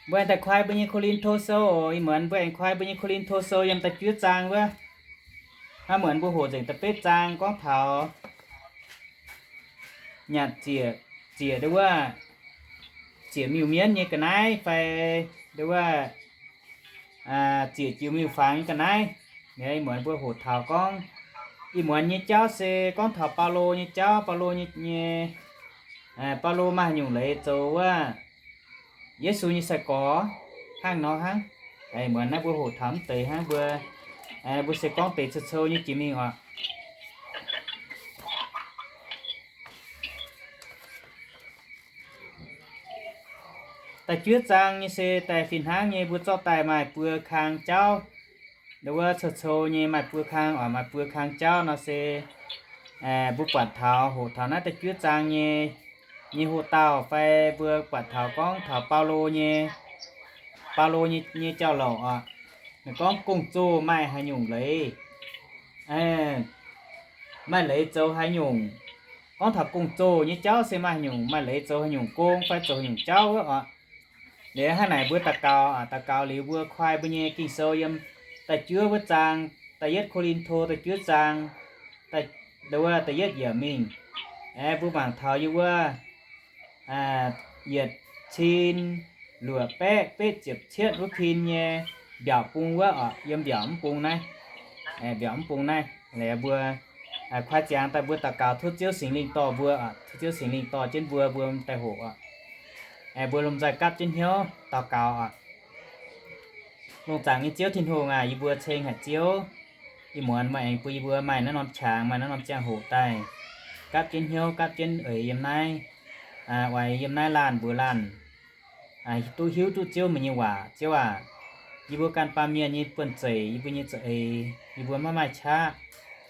Mbuo aengx daaih koi mbuo nyei Ko^lin^to Sou oc. Ih muonz mbuo aengx koi mbuo nyei Ko^lin^to Sou yiem da'juov zaang wuov. Hnangv muonz mbuo hoqc nzengc da'betv zaang gorngv taux nyanc ziec, ziec ndo wuov, ziec miuc-mienv nyei ga'naaiv fai ndo wuov, ziec jiu miuc-fangx nyei ga'naaiv. Ih muonz mbuo hoqc taux gorngv, ih muonz nyei jauv se gorngv taux Baulo nyei jauv. Baulo nyei, nyei, Baulo maaih haaix nyungc leiz zoux wuov Yesu nyei sai-gorx hnangv nor hnangv. Ih muonz naaiv mbuo hoqc taux mv deix hnangv mbuo, mbuo se gorngv deix cou-cou nyei jiex mingh oc. Da'juov zaang nyei se daaih fih hnangv nyei mbuo zorqv daaih maaih buo kang jauv. Ndo wuov cou-cou nyei maaih buo kang oc, maaih buo kang jauv nor se mbuo buatc taux hoqc taux naaiv da'juov zaang nyei, nyei hoqc dauh fai mbuo buatc taux gorngv taux Baulo nyei, Baulo nyei, nyei jauv-louc oc. Ninh gorngv gong-zoh maaih haaix nyungc leiz, maaih leiz zoux haaix nyungc. Gorngv taux gong-zoh nyei jauv se maaih haaix nyungc, maaih leiz zoux haaix nyungc gong fai zoux haaix nyungc jauv wuov oc. Liuz hnangv naaic mbuo daux gaux, daux gaux liuz mbuo koi mbuo nyei Ging-Sou yiem da'juov wuov zaang, da'yietv Ko^lin^to da'juov zaang, ndo wuov da'yietv yiemc mingh. Aeqv, mbuo mangc taux yiem wuov yietc cin luoqc baeqv betv ziepc cietv wuov pin nyei mbiaauc bung wuov oc, yiem mbiaauc mv bung naaiv. Mbiaauc mv bung naaiv, liuz mbuo koi ziangx daaih mbuo daux gaux tov Ziouv Singx Lingh dorh mbuo oc, tov Ziouv Singx Lingh dorh jienv mbuo, mbuo daaih hoqc oc. Mbuo lomh nzoih gapv jienv hnyouv daux gaux oc. Lungh zaangc nyei Ziouv Tin-Hungh aac, yie mbuo ceng haic Ziouv. Ih muonz meih aengx bun yie mbuo maaih naaiv norm qangx, maaih naaiv norm ziangh hoc daaih gapv jienv hnyouv, gapv jienv eix yiem naaiv, oix yiem naaiv laanh mbuox laanh duqv hiuv duqv Ziouv meih nyei waac. Ziouv aac, yie mbuo ganh baamh mienh nyei buonv-zeic, yie mbuo nyei za'eix, yie mbuo maiv maaih qaqv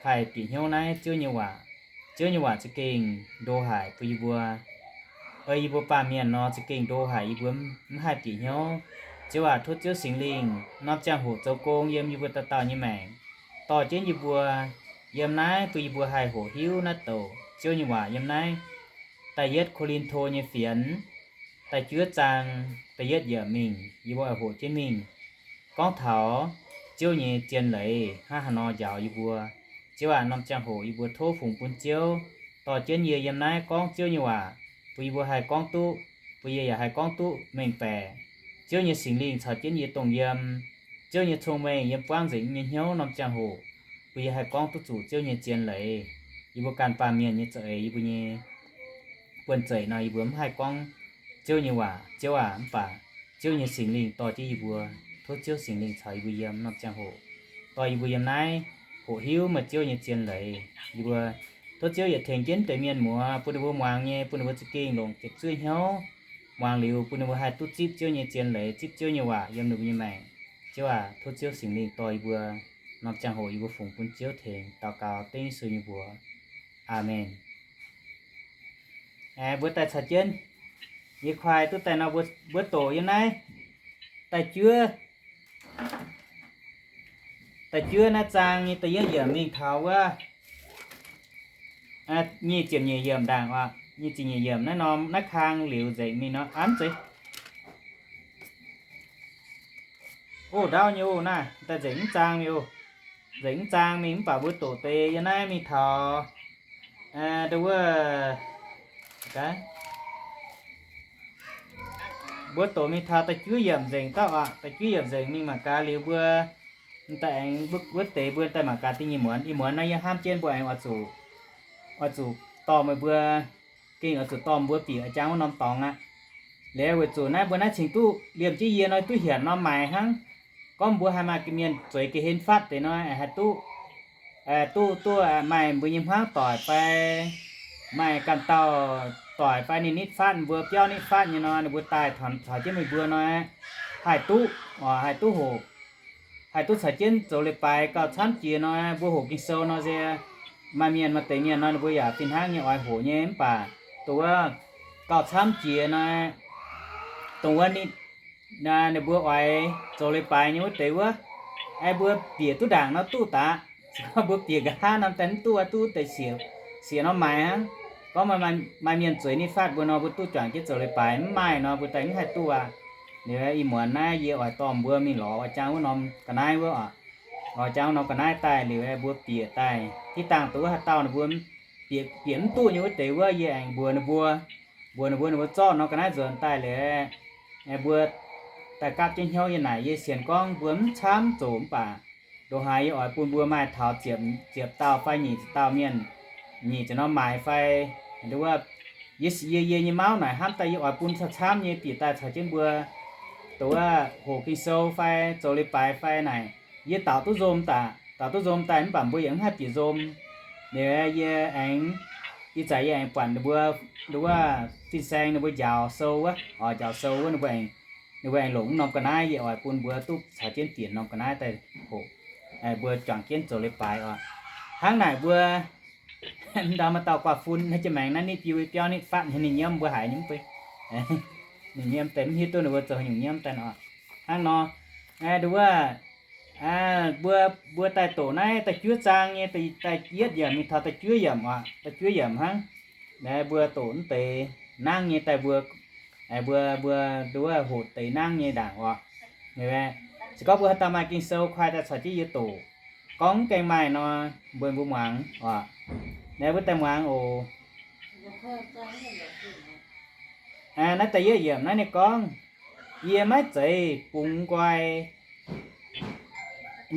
haih bieqc hnyouv naaiv Ziouv nyei waac. Ziouv nyei waac za'gengh ndo haic bun yie mbuo. Ei yie mbuo baamh mienh nor za'gengh ndo haic, yie mbuo mv haih bieqc hnyouv. Ziouv aac, tov Ziouv Singx Lingh norm ziangh hoc zoux gong yiem yie mbuo dauh dauh nyei maengc, dorh jienv yie mbuo yiem naaiv bun yie mbuo haih hoqc hiuv naaiv douc Ziouv nyei waac yiem naaiv da'yietv Ko^lin^to nyei fienx da'juov zaang da'yietv yiemc mingh, yie mbuo oix hoqc jienv mingh. Gorngv taux Ziouv nyei zien leiz hnangv haaix nor njaaux yie mbuo. Ziouv aac, norm ziangh hoc yie mbuo tov fungx bun Ziouv dorh jienv yie yiem naaiv gorngv Ziouv nyei waac, bun yie mbuo haih gorngv duqv, bun yie yaac haih gorngv duqv mengh baeqc. Ziouv nyei Singx Lingh caux jienv yie dongh yiem. Ziouv nyei cong-mengh yiem buangv nzengc nyei hnyouv norm ziangh hoc, bun yie haih gorngv duqv zuqc Ziouv nyei zien leiz. Yie mbuo ganh baamh mienh nyei za'eix, yie mbuo nyei buonv-zeic nor, yie mbuo mv haih gorngv Ziouv nyei waac, Ziouv aac. Mv baac Ziouv nyei Singx Lingh dorh jienv yie mbuo. Tov Ziouv Singx Lingh caux yie mbuo yiem norm ziangh hoc, dorh yie mbuo yiem naaiv hoqc hiuv meih Ziouv nyei zien leiz. Yie mbuo tov Ziouv yietc tengx jienv deix mienh muoz, bun ninh mbuo muangx nyei, bun ninh mbuo za'gengh longc ziepc zuoqv hnyouv muangx liuz, bun ninh mbuo haih duqv zipv Ziouv nyei zien leiz, zipv Ziouv nyei waac yiem ninh mbuo nyei maengc. Ziouv aac, tov Ziouv Singx Lingh dorh yie mbuo norm ziangh hoc yie mbuo fungx bun Ziouv tengx. Daux gaux dengv Yesu nyei mbuox. Aamen. Aengx mbuo daaih caux jienv, yie kuaai duqv daaih nor, mbuo doqc yiem naaiv da'juov, da'juov naaiv zaang nyei da'yietv yiemc mingh taux wuov nyic ziepc nyeic yiemc ndaangc oc. Nyic ziepc nyeic yiemc naaiv norm naaiv kang liuz nzengc mingh nor, aav zeiz. O, ndaauv nyei o, naaiv daaih nzengc mv zaang mingh o. Nzengc mv zaang mingh mv baac mbuo doqc deix yiem naaiv mingh taux, ndo wuov, mbuo doqc mingh taux da'juov yiemc nzengc dauh oc. Da'juov yiemc nzengc mingh mangc gaax liuz mbuo daaih aengx wuov deix mbuo daaih mangc gaax da'nyeic muonz. Ih muonz naaiv yie hnamv jienv mbuo aengx oix zuqc, oix zuqc dorh meih mbuo, gengh oix zuqc dorh mbuo bieqc jangx wuov norm dorngx aqv. Liuz weic zuqc naaiv mbuo naaiv cingx duqv liemh jienv yie nor duqv hienx norm maaiz hnangv. Gorngv mbuo haih maaih mienh zueiz ga'hlen fatv deix nor, haih duqv, duqv, duqv maaih mbuo nyei hmuangv doic fai maaih ganh dauh doic fai ninh nitv fatv, mbuo biauv nitv fatv nyei nor, ninh mbuo daaih caux jienv meih mbuo nor, haih duqv, haih duqv hoqc, haih duqv caux jienv zoux leiz-baaix gauh camv jiex nor, mbuo hoqc Ging-Sou nor se maaih mienh maaih deix mienh nor ninh mbuo yaac fih hnangv nyei oix hoqc nyei mv baac dongh wuov gauh camv jiex nor, dongh wuov ninh, ninh mbuo oix zoux leiz-baaix nyei wuov deix wuov, aeqv, mbuo bieqc duqv ndaangc nor duqv daaih. Se gorngv mbuo bieqc nqa'haav norm daaih mv duqv aqv, duqv wuov deix siec, siec norm maaiz hnangv. Gorngv maaih mienh zueiz nitv fatv mbuo nor, mbuo duqv juangc jienv zoux leiz-baaix, mv maaih nor mbuo daaih mv haih duqv aqv. Liuz ih muonz naaiv yie oix dorh mbuo mingh lorz oix jang wuov norm ga'naaiv wuov oc. Oix jang wuov norm ga'naaiv daaih liuz mbuo bieqc daaih, diqv dangh duqv wuov haaix dauh ninh mbuo bieqc, bieqc mv duqv nyei wuov deix wuov, yie aengx mbuox ninh mbuo, mbuox ninh mbuo, ninh mbuo zorqv norm ga'naaiv nzuonx daaih liuz, mbuo daaih gapv jienv hnyouv. Yie naaic yie sienx gorngv mbuo mv camv zoqc mv baac ndongc haaix yie oix bun mbuo maaih taux ziepc, ziepc dauh fai nyic ziepc dauh mienh, nyic ziepc norm maaiz fai, wuov, yie, yie, yie nyei mauv naaic hnamv daaih yie oix bun camv-camv nyei bieqc daaih caux jienv mbuo dongh wuov hoqc Ging-Sou fai zoux leiz-baaix fai naaic. Yie daaux duqv nzom daaih, daaux duqv nzom daaih mv baac mbuo yaac mv haih bieqc nzom. Liuz yie aengx, ih zanc yie aengx buatc ninh mbuo, wuov, fin-saeng ninh mbuo njaaux sou wuov, oix njaaux sou wuov ninh mbuo aengx, ninh mbuo aengx longc mv norm ga'naaiv, yie oix bun mbuo duqv caux jienv bieqc norm ga'naaiv daaih hoqc, mbuo juangc jienv zoux leiz-baaix oc. Hnangv naaic mbuo ndau maaih dauh guaax fun naaiv jiex maengx naaiv nitv biu biauv nitv fatv hnyouv ninh nyiemv mbuo haiz nyei mv bei. Ninh nyiemv deix mv hiuv duqv ninh mbuo zoux haaix nyungc nyiemv daaih oc. Hnangv nor, wuov, mbuo, mbuo daaih doqc naaiv da'juov zaang nyei da'yietv yiemc mingh taux da'juov yiemc oc, da'juov yiemc hnangv. Mbuo doqc mv deix nangv nyei daaih mbuo, mbuo, mbuo, mbuo hoqc deix nangv nyei ndaangc oc. Se gorngv mbuo haaix dauh maaih Ging-Sou kuaaiv daaih caux jienv yie doqc, gorngv mv gaengh maaih nor, mbuo, mbuo muangx oc. Naaiv mbuo daaih muangx oc. Naaiv da'yietv yiemc naaiv ninh gorngv, yie maiv zeiz bungx nqoi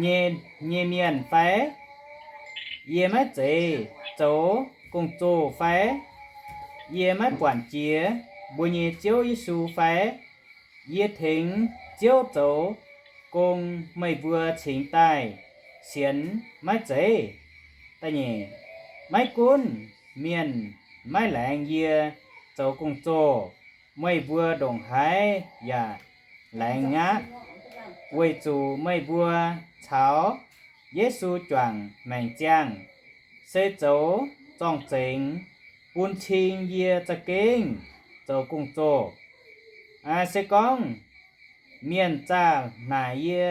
nyei, nyei mienh fai? Yie maiv zeiz zoux gong-zoh fai? Yie maiv buatc jiex mbuo nyei Ziouv Yesu fai? Yie tengx Ziouv zoux gong meih mbuo cingx daaih sienx maiv zeiz? Da'nyeic, maiv gunv mienh maiv laengz yie zoux gong-zoh, meih mbuo ndongc haaix yaac laengz aqv, weic zuqc meih mbuo caux Yesu juangc maengc ziangh, se zoux zorng-zengx bun cing yie za'gengh zoux gong-zoh. Se gorngv mienh zaah naaic yie,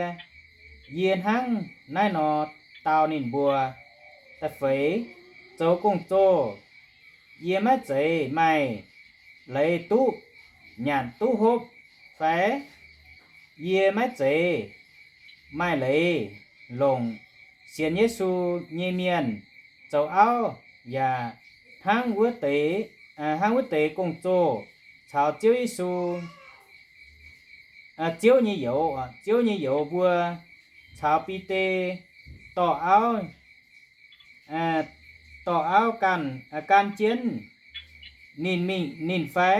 yie hnangv naaiv nor dau ninh mbuo. Da'feix, zoux gong-zoh yie maiv zeiz maaih leiz duqv nyanc duqv hopv fai? Yie maiv zeiz maaih leiz longc sienx Yesu nyei mienh zoux auv, yaac hnangv wuov deix, hnangv wuov deix gong-zoh caux Ziouv Yesu, Ziouv nyei youz, Ziouv nyei youz mbuo caux Bide dorh auv, dorh auv gan, gan jienv ninh mingh, ninh fai?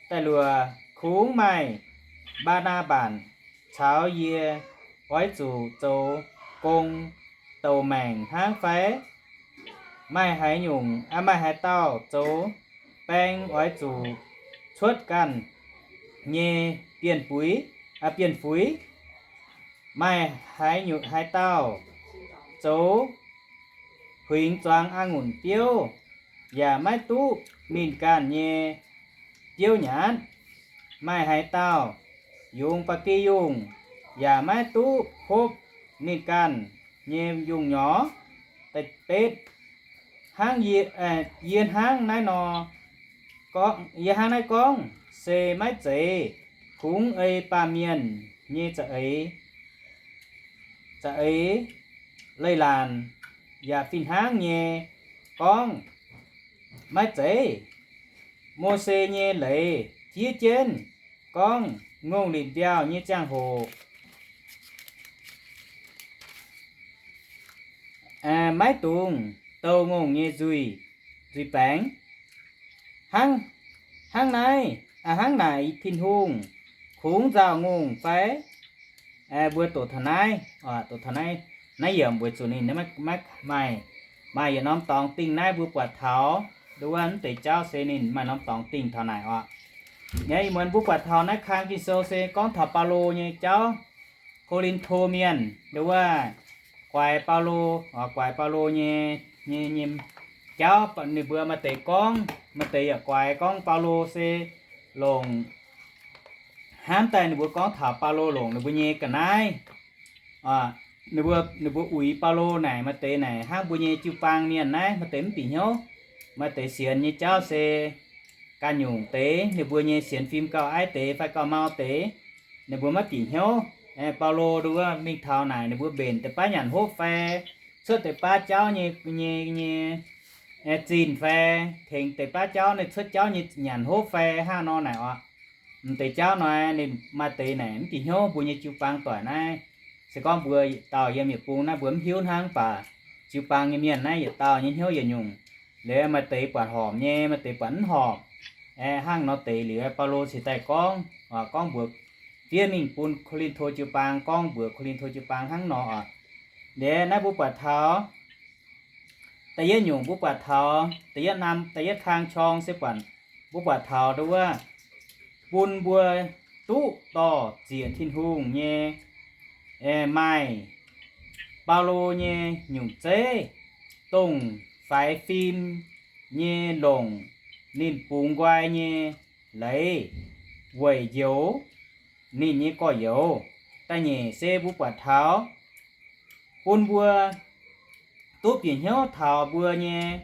Da'luoqc, kungx maaih Mbaa^naa^mbatc caux yie oix zuqc zoux gong douc maengc hnangv fai? Maaih haaix nyungc, maaih haaix dauh zoux baeng oix zuqc cuotv ganh nyei bienh fuix, bienh fuix? Maaih haaix nyungc, haaix dauh zoux huingx zuangx a'ngunc biouv yaac maiv duqv ninh ganh nyei biouv nyaatv? Maaih haaix dauh yungz ba'gi yungh yaac maiv duqv hopv ninh ganh nyei yungh nyorx? Da'betv, hnangv yie, yie hnangv naaiv nor, yie hnangv naaiv gorngv se maiv zeiz kungx ei baamh mienh nyei za'eix, za'eix leiz-latc, yaac fih hnangv nyei gorngv maiv zeiz. Mose nyei leiz fiev jienv gorngv ngongh lintc mbiauh nyei ziangh hoc maiv dungx douh ngongh nyei nzuih, nzuih baengx. Hnangv, hnangv naaiv, hnangv naaic Tin-Hungh kungx nzauh ngongh fai? Mbuo doqc taux naaiv, doqc taux naaiv, naaiv yiemc weic zuqc ninh maiv maaih, maaih yietc norm dorngx dingh naaiv mbuo buatc taux, nduov wuov mv deix jauv se ninh maaih norm dorngx dingh taux naaic oc. Ih muonz mbuo buatc taux naaiv kang Ging-Sou se gorngv taux Baulo nyei jauv, Ko^lin^to Mienh, nduov wuov guaix Baulo, guaix Baulo nyei, nyei, nyei jauv, ninh mbuo maaih deix gorngv, maaih deix yaac guaix gorngv Baulo se longc, hnamv daaih ninh mbuo gorngv taux Baulo longc ninh mbuo nyei ga'naaiv, ninh mbuo, ninh mbuo uix Baulo naaic maaih deix naaic hnangv mbuo nyei jiu-baang mienh naaiv maaih deix mv bieqc hnyouv, maaih deix sienx nyei jauv se ganh nyungc deix, ninh mbuo nyei sienx fim gauh aiv deix fai gauh mau deix, ninh mbuo maiv bieqc hnyouv. Baulo nduov mingh taux naaic ninh mbuo mbenc deix baav nyanc hopv fai cuotv deix baav jauv nyei, nyei, nyei zinh fai tengx deix baav jauv ninh cuotv jauv nyei nyanc hopv fai hnangv nor naaic oc. M'deix jauv nor ninh maaih deix naaic mv bieqc hnyouv mbuo nyei jiu-baang doic naaiv. Se gorngv mbuo yietc dauh yiem yietc bung naaiv mbuo mv hiuv hnangv, mv baac jiu-baang nyei mienh naaiv yietc dauh nyei hnyouv yietc nyungc. Liuz maaih deix buatc horpc nyei, maaih deix buatc mv horpc. Hnangv nor deix liuz Baulo cingx daaih gorngv, gorngv mbuox fiev mingh bun Ko^lin^to jiu-baang, gorngv mbuox Ko^lin^to jiu-baang hnangv nor oc. Liuz naaiv mbuo buatc taux da'yietv nyungc, mbuo buatc taux da'yietv naamh, da'yietv kang qorng se buatc, mbuo buatc taux nduov, bun mbuo duqv dorh ziec Tin-Hungh nyei, maaih Baulo nyei nyungc zeiv, dongh faix fim nyei longc ninh bungx nqoi nyei leiz weic njoux ninh nyei gorx-youz. Da'nyeic se mbuo buatc taux bun mbuo duqv bieqc hnyouv taux mbuo nyei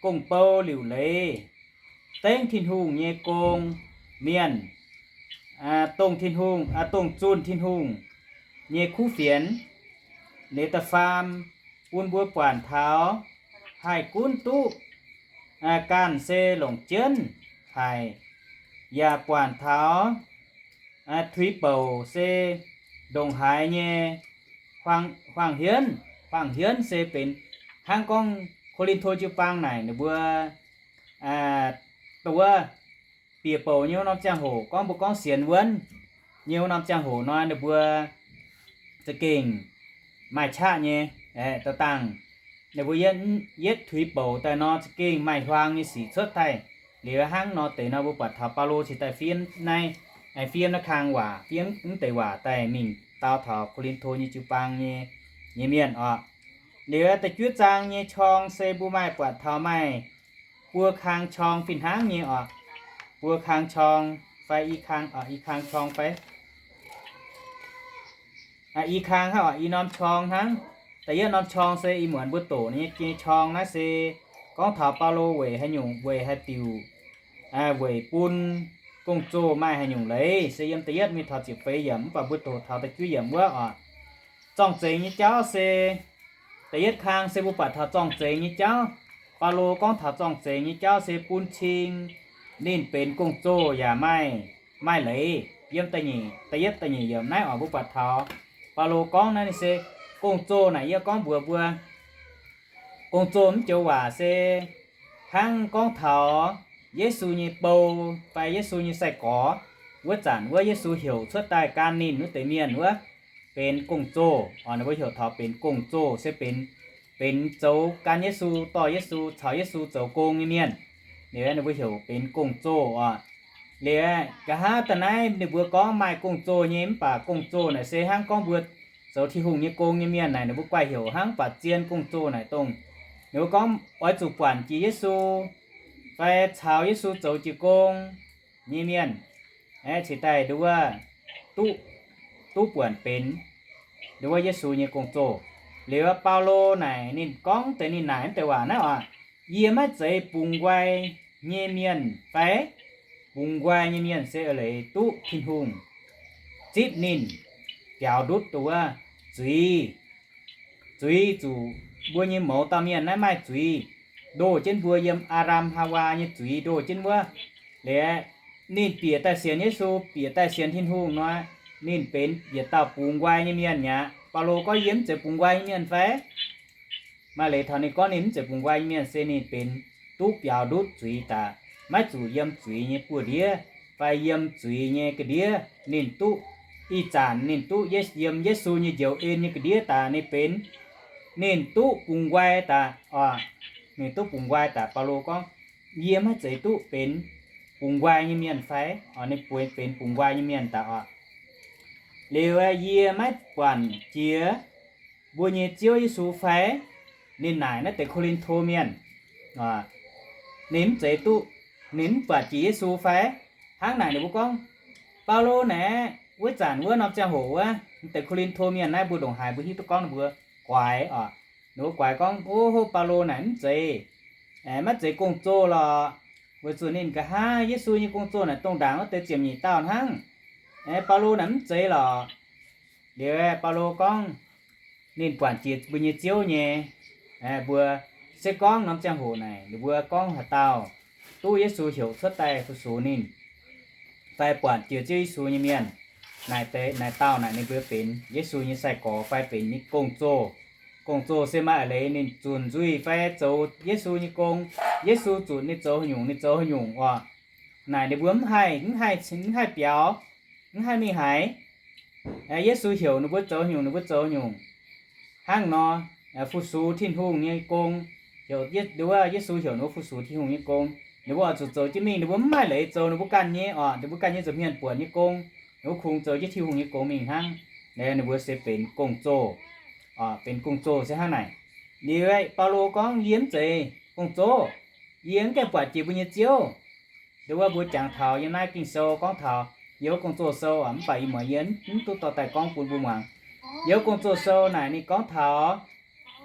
gong-bou liuc leiz, dengv Tin-Hungh nyei gong mienh, dongh Tin-Hungh, dongh zunh Tin-Hungh nyei kuv fienx. Liuz da'faam, bun mbuo buatc taux haih gunv duqv ganh se longc jienv haic, yaac buatc taux tuix bouc se ndongc haaix nyei huaang-hienv. Huaang-hienv se benx hnangv gorngv Ko^lin^to jiu-baang naaic ninh mbuo dongh wuov bieqc bouc nyei wuov norm ziangh hoc, gorngv mbuo gorngv sienx wuonv nyei wuov norm ziangh hoc nor, ninh mbuo za'gengh maaih qaqv nyei, da'dangh ninh mbuo yietv tuix bouc daaih nor za'gengh maaih huaang nyei sic cuotv daaih. Liuz hnangv nor deix nor mbuo buatc taux Baulo cingx daaih fiev naaiv, fiev naaiv kang waac, fiev mv deix waac daaih mingh dau taux Ko^lin^to nyei jiu-baang nyei, nyei mienh oc. Liuz da'juov zaang nyei qorng se mbuo maaih buatc taux maaih buo kang qorng fih hnangv nyei oc. Buo kang qorng fai i kang, i kang qorng fai i kang hnangv oc, i norm qorng hnangv. Da'yietv norm qorng se ih muonz mbuo doqc nyei, nyei qorng naaiv se gorngv taux Baulo weic haaix nyungc, weic haaix diuc, weic bun gong-zoh maaih haaix nyungc leiz, se yiem da'yietv mingh taux ziepc feix yiemc, mv baac mbuo doqc taux da'juov yiemc wuov oc. Zorng-zengx nyei jauv se, da'yietv kang se mbuo buatc taux zorng-zengx nyei jauv. Baulo gorngv taux zorng-zengx nyei jauv se bun cing ninh benx gong-zoh yaac maaih, maaih leiz. Yiem da'nyeic, da'yietv da'nyeic yiemc naaiv oc, mbuo buatc taux Baulo gorngv naaiv ninh se gong-zoh naaic yie gorngv mbuox mbuo, gong-zoh mv joux waac se hnangv gorngv taux Yesu nyei bou fai Yesu nyei sai-gorx. Wuov zanc wuov Yesu heuc cuotv daaih gan ninh wuov deix mienh wuov benx gong-zoh oc. Ninh mbuo heuc taux benx gong-zoh se benx, benx zoux gan Yesu, dorh Yesu, caux Yesu zoux gong nyei mienh. Liuz ninh mbuo heuc benx gong-zoh oc. Liuz nqa'haav da'naaiv ninh mbuo gorngv maaih gong-zoh nyei, mv baac gong-zoh naaic se hnangv gorngv mbuo zoux Tin-Hungh nyei gong nyei mienh naaic, ninh mbuo guaih heuc hnangv baac zien gong-zoh naaic dongh ninh mbuo gorngv oix zuqc buatc jiex Yesu fai caux Yesu zoux jiu-gong nyei mienh, cingx daaih nduov, duqv, duqv buatc benx nduov Yesu nyei gong-zoh. Liuz Baulo naaic ninh gorngv deix ninh naaic mv deix waac naaiv oc, yie maiv zeiz bungx nqoi nyei mienh fai? Bungx nqoi nyei mienh se eix leiz duqv Tin-Hungh zipv ninh biaux ndutv dongh wuov zuiz. Zuiz zuqc mbuo nyei mouz dauh mienh naaiv maaih zuiz ndoh jienv mbuo, yiem Aa^ndam Haawaa nyei zuiz ndoh jienv wuov. Liuz ninh bieqc daaih sienx Yesu, bieqc daaih sienx Tin-Hungh nor, ninh benx yietc dauh bungx nqoi nyei mienh mi'aqv. Baulo gorngv yie mv zeiz bungx nqoi nyei mienh fai? Maaih leiz taux ninh gorngv ninh mv zeiz bungx nqoi nyei mienh se ninh benx duqv biaux ndutv zuiz daaih, maiv zuqc yiem zuiz nyei buoz-ndiev fai yiem zuiz nyei ga'ndiev. Ninh duqv, ih zanc ninh duqv yiem Yesu nyei njoux en nyei ga'ndiev daaih ninh benx, ninh duqv bungx nqoi daaih oc. Ninh duqv bungx nqoi daaih. Baulo gorngv, yie maiv zeiz duqv benx bungx nqoi nyei mienh fai? Ninh benx bungx nqoi nyei mienh daaih oc. Liuz yie maiv buatc jiex mbuo nyei Ziouv Yesu fai? Ninh naaic naaiv deix Ko^lin^to mienh, ninh mv zeiz duqv, ninh mv buatc jiex Yesu fai? Hnangv naaic ninh mbuo gorngv, Baulo naaic wuov zanc wuov norm ziangh hoc wuov, deix Ko^lin^to mienh naaiv mbuo ndongc haaix mbuo hiuv duqv gorngv ninh mbuo guaix oc. Ninh mbuo guaix gorngv, o, Baulo naaic mv zeiz, maiv zeiz gong-zoh lorqc. Weic zuqc ninh nqa'haav Yesu nyei gong-zoh naaic dongh ndaangc wuov deix ziepc nyeic dauh hnangv. Baulo naaic mv zeiz lorqc. Liuz Baulo gorngv ninh buatc jiex mbuo nyei Ziouv nyei, mbuo se gorngv norm ziangh hoc naaic ninh mbuo gorngv haaix dauh duqv Yesu heuc cuotv daaih fu-sux ninh, fai buatc jiex Ziouv Yesu nyei mienh, naaic deix naaic dauh naaic ninh mbuo benx Yesu nyei sai-gorx fai benx ninh gong-zoh. Gong-zoh se maaih eix leiz ninh zunc nzuih fai zoux Yesu nyei gong, Yesu zunc ninh zoux haaix nyungc ninh zoux haaix nyungc orqc. Naaic ninh mbuo mv haih, mv haih, mv haih biaux, mv haih mingh haiz. Yesu heuc ninh mbuo zoux haaix nyungc ninh mbuo zoux haaix nyungc. Hnangv nor, fu-sux Tin-Hungh nyei gong, heuc, wuov Yesu heuc ninh mbuo fu-sux Tin-Hungh nyei gong, ninh mbuo oix zuqc zoux jienv mingh. Ninh mbuo mv maaih leiz zoux ninh mbuo ganh nyei orqc, ninh mbuo ganh nyei nza'hmien buonc nyei gong, ninh mbuo kungx zoux jienv Tin-Hungh nyei gong mingh hnangv. Ninh mbuo se benx gong-zoh, benx gong-zoh se hnangv naaic. Liuz Baulo gorngv, yie mv zeiz gong-zoh, yie mv gaengh buatc jiex mbuo nyei Ziouv. Nduov wuov mbuo jangx taux yiem naaiv Ging-Sou gorngv taux yiem wuov Gong-Zoh Sou, mv baac ih muonz yie mv duqv dorh daaih gorngv bun mbuo muangx. Yiem wuov Gong-Zoh Sou naaic ninh gorngv taux,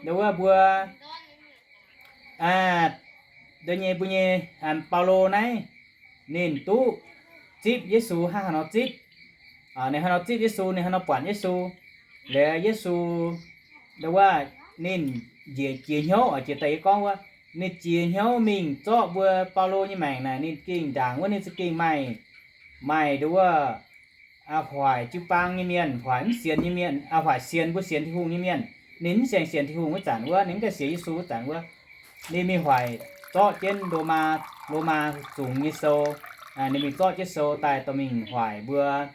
nduov wuov mbuo, aa, nduov nyei mbuo nyei, Baulo naaiv, ninh duqv zipv Yesu hnangv haaix nor zipv. Ninh haaix nor zipv Yesu, ninh haaix nor buatc Yesu. Liuz Yesu, nduov wuov, ninh njiec jiex hnyouv, jiex daaih yie gorngv wuov, ninh jiex hnyouv mingh zorqv mbuo Baulo nyei maengc naaic, ninh gengh ndaangc wuov ninh za'gengh maaih, maaih nduov wuov, hoic jiu-baang nyei mienh, hoic mv sienx nyei mienh, hoic sienx mbuo sienx Tin-Hungh nyei mienh. Ninh mv sienx, sienx Tin-Hungh wuov zanc wuov, ninh mv gaengh sienx Yesu wuov zanc wuov, ninh mingh hoic zorqv jienv Lomaa, Lomaa zungx nyei sou. Ninh mingh zorqv jienv sou daaih dorh mingh hoic mbuo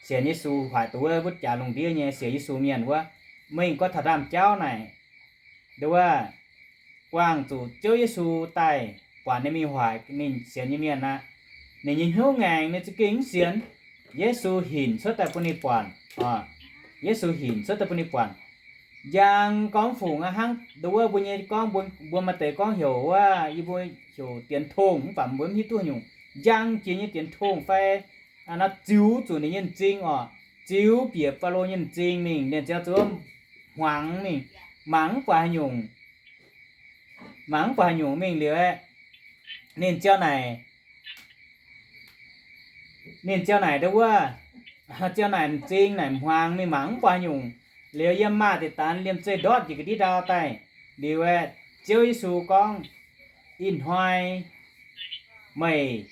sienx Yesu, hoic dongh wuov wuov jaax lungh ndiev nyei sienx Yesu mienh wuov, mingh gorngv taux ndaamv-jauv naaic, nduov wuov, guangc zuqc Ziouv Yesu daaih buatc ninh mingh hoic ninh sienx nyei mienh aqv. Ninh nyei hnyouv ngaengc, ninh za'gengh mv sienx. Yesu hinc cuotv daaih bun ninh buatc. Yesu hinc cuotv daaih bun ninh buatc. Njang gorngv fungc aqv hnangv nduov wuov mbuo nyei gorngv, mbuo maaih deix gorngv heuc wuov, yie mbuo heuc dienx tongh, mv baac mbuo mv hiuv duqv haaix nyungc. Njang jiex nyei dienx tongh fai naaiv ziux zuqc ninh nyei m'zing orqc. Ziux bieqc Baulo nyei m'zing mingh, ninh ziouc zuqc hmuangx mingh, mangc mv buatc haaix nyungc. Mangc mv buatc haaix nyungc mingh liuz aeqv, ninh ziouc naaic, ninh ziouc naaic nduov wuov, ziouc naaic m'zing naaic hmuangx mingh mangc mv buatc haaix nyungc. Liuz yiem maaz deix daanz liemh zeih ndortv njiec ga'ndiev ndau daaih. Liuz aeqv, Ziouv Yesu gorngv, ih hnoi meih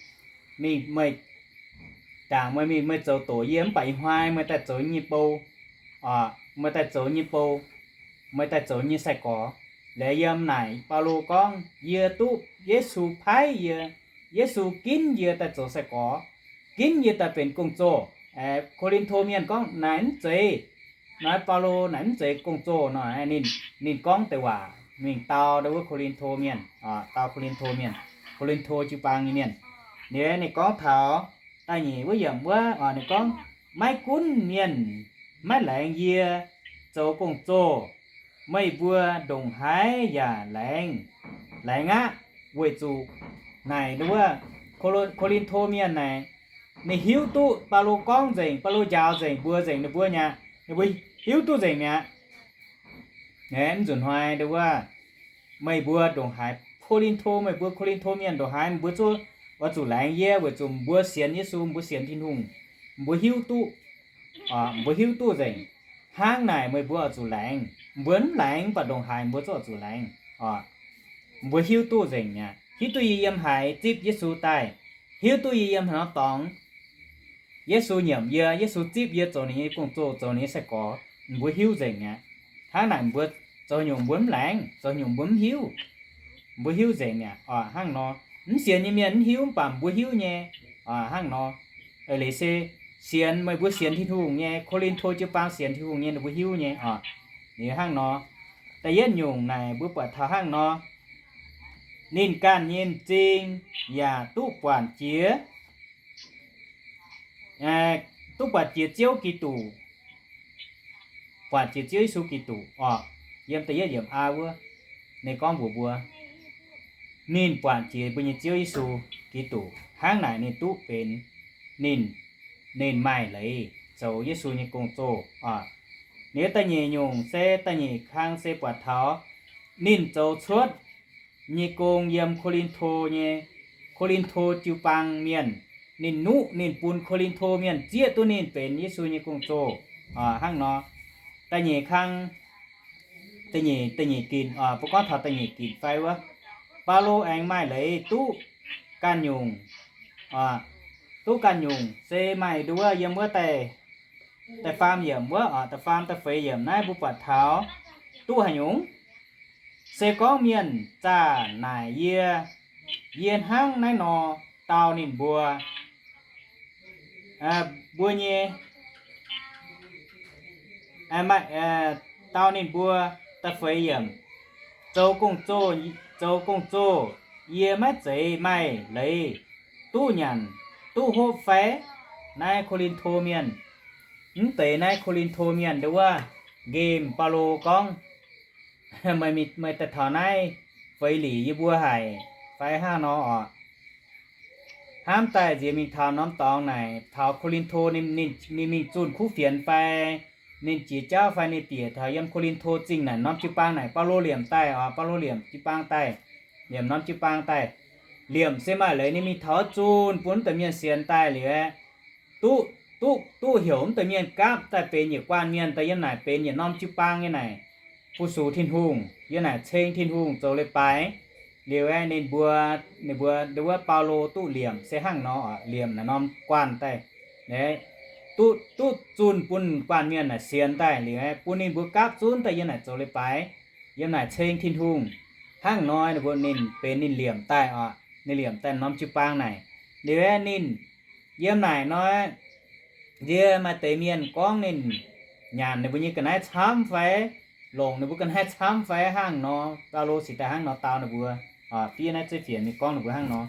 mingh, meih ndaangc meih mingh, meih zoux doqc yie mv baac ih hnoi meih daaih zoux nyei bou, meih daaih zoux nyei bou, meih daaih zoux nyei sai-gorx. Liuz yiem naaic Baulo gorngv, yie duqv Yesu paaiv yie, Yesu ginv yie daaih zoux sai-gorx, ginv yie daaih benx gong-zoh. Ko^lin^to Mienh gorngv naaic mv zeiz, naaiv Baulo naaic mv zeiz gong-zoh nor, ninh, ninh gorngv deix waac mingh dau wuov Ko^lin^to Mienh, dau Ko^lin^to Mienh, Ko^lin^to jiu-baang nyei mienh. Ninh, ninh gorngv taux da'nyeic wuov yiemc wuov, ninh gorngv, maiv gunv mienh maiv laengz yie zoux gong-zoh, meih mbuo ndongc haaix yaac laengz, laengz aqv. Weic zuqc naaic wuov Ko^lin^to Mienh naaic, ninh hiuv duqv Baulo gorngv nzengc, Baulo njaaux nzengc, mbuox nzengc ninh mbuo mi'aqv. Ninh mbuo hiuv duqv nzengc mi'aqv. Aeqv, mv nzunc hnoi wuov, meih mbuo ndongc haaix, Ko^lin^to, meih mbuo Ko^lin^to Mienh ndongc haaix, mbuo zuqc, oix zuqc laengz yie weic zuqc mbuo sienx Yesu, mbuo sienx Tin-Hungh, mbuo hiuv duqv, mbuo hiuv duqv nzengc. Hnangv naaic meih mbuo oix zuqc laengz. Mbuo mv laengz mv baac ndongc haaix mbuo zuqc oix zuqc laengz. Mbuo hiuv duqv nzengc mi'aqv, hiuv duqv yie yiem haaix zipv Yesu daaih, hiuv duqv yie yiem haaix nor dorngx Yesu nyiemc yie, Yesu zipv yie zoux ninh nyei gong-zoh, zoux ninh nyei sai-gorx, mbuo hiuv nzengc mi'aqv. Hnangv naaic mbuo zoux nyungc mbuo mv laengz, zoux nyungc mbuo mv hiuv. Mbuo hiuv nzengc mi'aqv. Hnangv nor, mv sienx nyei mienh mv hiuv mv baac mbuo hiuv nyei. Hnangv nor, eix leiz se sienx, meih mbuo sienx Tin-Hungh nyei, Ko^lin^to jiu-baang sienx Tin-Hungh nyei, ninh mbuo hiuv nyei. Liuz hnangv nor, da'yietv nyungc naaic mbuo buatc taux hnangv nor, ninh ganh nyei m'zing yaac duqv buatc jiex, duqv buatc jiex Ziouv Giduc, buatc jiex Ziouv Yesu Giduc orqc. Yiem da'yietv yiemc a wuov, ninh gorngv mbuox mbuo, ninh buatc jiex mbuo nyei Ziouv Yesu Giduc. Hnangv naaic ninh duqv benx, ninh, ninh maaih leiz zoux Yesu nyei gong-zoh orqc. Liuz da'nyeic nyungc se, da'nyeic kang se buatc taux ninh zoux cuotv nyei gong yiem Ko^lin^to nyei, Ko^lin^to jiu-baang mienh. Ninh nuqv ninh bun Ko^lin^to mienh zieqv duqv ninh benx Yesu nyei gong-zoh. Hnangv nor, da'nyeic kang, da'nyeic, da'nyeic ginc, mbuo gorngv taux da'nyeic ginc fai wuov, Baulo aengx maaih leiz duqv ganh nyungc, duqv ganh nyungc se maaih nduov yiem wuov da'faam yiemc wuov, da'faam da'feix yiemc naaiv mbuo buatc taux duqv haaix nyungc. Se gorngv mienh zaah naaic yie, yie hnangv naaiv nor dau ninh mbuo, mbuo nyei, dau ninh mbuo, da'feix yiemc, zoux gong-zoh, zoux gong-zoh, yie maiv zeiz maaih leiz duqv nyanc duqv hopv fai? Naaiv Ko^lin^to mienh, mv deix naaiv Ko^lin^to mienh nduov nqemh Baulo gorngv, meih daaih taux naaiv feix lic yie mbuo haic fai hnangv nor oc? Hnamv daaih nziex mingh taux norm dorngx naaic, taux Ko^lin^to ninh mingh zunh kuv fienx fai, ninh jiex jauv fai, ninh bieqc taux yiem Ko^lin^to Zingh naaic norm jiu-baang naaic, Baulo liemh daaih oc, Baulo liemh jiu-baang daaih, liemh norm jiu-baang daaih, liemh se maaih leiz ninh mingh taux zunh bun wuov deix mienh sienx daaih liuz aeqv, duqv, duqv, duqv heuc wuov deix mienh gapv daaih benx yietc guanh mienh daaih yiem naaic benx yietc norm jiu-baang nyei naaic, fu-sux Tin-Hungh, yiem naaic ceng Tin-Hungh zoux leiz-baaix. Liuz aeqv, ninh mbuo, ninh mbuo nduov Baulo duqv liemh se hnangv nor, liemh naaic norm guanh daaih, duqv, duqv zunh bun guanh mienh naaic sienx daaih liuz aeqv, bun ninh mbuo gapv zunv daaih yiem naaic zoux leiz-baaix, yiem naaic ceng Tin-Hungh. Hnangv nor ninh mbuo, ninh benx ninh liemh daaih oc, ninh liemh daaih norm jiu-baang naaic. Liuz aeqv, ninh yiem naaic nor, nziex maaih deix mienh gorngv ninh nyanc ninh mbuo nyei ga'naaiv camv fai, longc ninh mbuo ga'naaiv camv fai hnangv nor, Baulo cingx daaih hnangv nor dau ninh mbuo, fiev naaiv zeiv fienx ninh gorngv ninh mbuo hnangv nor.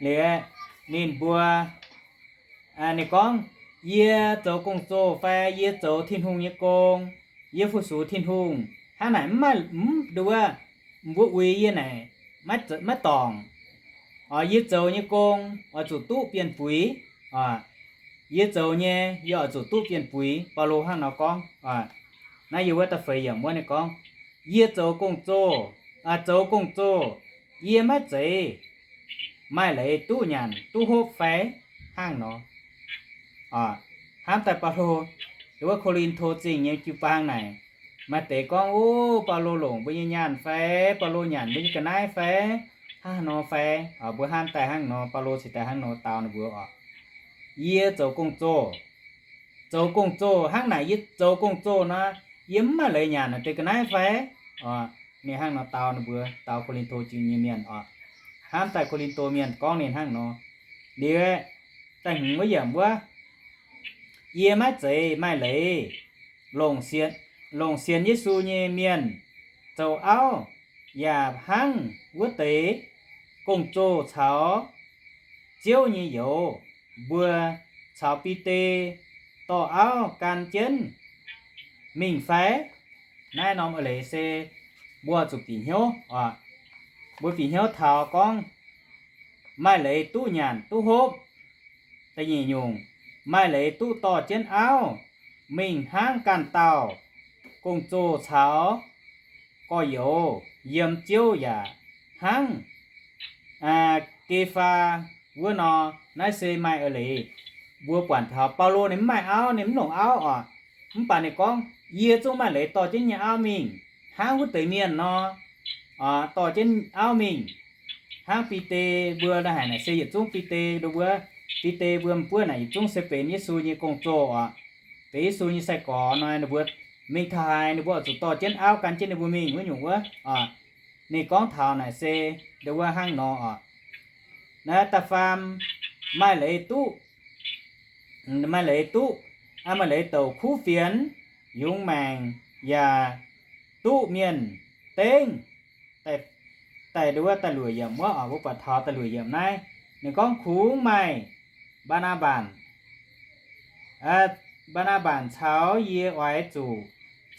Liuz aeqv, ninh mbuo, ninh gorngv, yie zoux gong-zoh fai yie zoux Tin-Hungh nyei gong, yie fu-sux Tin-Hungh hnangv naaic mv maaih, mv, nduov, mbuo uix yie naaic maiv dorngc. Oix yie zoux nyei gong oix zuqc duqv bienh-buix. Yie zoux nyei yie oix zuqc duqv bienh-buix. Baulo hnangv nor gorngv. Naaiv yie wuov da'feix yiemc wuov ninh gorngv, yie zoux gong-zoh, zoux gong-zoh, yie maiv zeiz maaih leiz duqv nyanc duqv hopv fai hnangv nor. Hnamv daaih Baulo, wuov Ko^lin^to Zingh nyei jiu-baang naaic, maaih deix gorngv, o, Baulo longc mbuo nyei nyaanh fai, Baulo nyanc mbuo nyei ga'naaiv fai, hnangv nor fai, mbuo hnamv daaih hnangv nor, Baulo cingx daaih hnangv nor dau ninh mbuo oc. Yie zoux gong-zoh, zoux gong-zoh hnangv naaic, yie zoux gong-zoh nor, yie mv maaih leiz nyanc naaic deix ga'naaiv fai? Ninh hnangv nor dau ninh mbuo, dau Ko^lin^to Zingh nyei mienh oc. Hnamv daaih Ko^lin^to mienh gorngv ninh hnangv nor. Liuz, da'hmz wuov yiemc wuov, yie maiv zeiz maaih leiz longc sienx, longc sienx Yesu nyei mienh zoux auv, yaac hnangv wuov deix gong-zoh caux Ziouv nyei youz, mbuo caux Bide dorh auv gan jienv mingh fai? Naaiv norm eix leiz se mbuo zuqc bieqc hnyouv oc. Mbuo bieqc hnyouv taux gorngv maaih leiz duqv nyanc duqv hopv. Da'nyeic nyungc, maaih leiz duqv dorh jienv auv mingh hnangv ganh dauh gong-zoh caux gorx-youz yiem Ziouv yaac hnangv Ge^faa wuov nor. Naaiv se maaih eix leiz. Mbuo buatc taux Baulo ninh mv maaih auv, ninh mv longc auv oc. Mv baac ninh gorngv, yie zungv maaih leiz dorh jienv nyei auv mingh, hnangv wuov deix mienh nor, dorh jienv auv mingh. Hnangv Bide mbuo la'haic naaic se yietc zungv Bide, wuov Bide mbuo m'buov naaic yietc zungv se benx Yesu nyei gong-zoh oc. Benx Yesu nyei sai-gorx nor, ninh mbuo mingh taux haaix ninh mbuo oix zuqc dorh jienv auv gan jienv ninh mbuo mingh wuov nyungc wuov. Ninh gorngv taux naaic se ndo wuov hnangv nor oc. Naaiv da'faam, maaih leiz duqv, maaih leiz duqv, maaih leiz douc kuv fienx, yungz maengc, yaac duqv mienh dengv. Da'luoqc yiemc wuov oc, mbuo buatc taux da'luoqc yiemc naaiv, ninh gorngv, kungx maaih Mbaa^naa^mbatc, Mbaa^naa^mbatc caux yie oix zuqc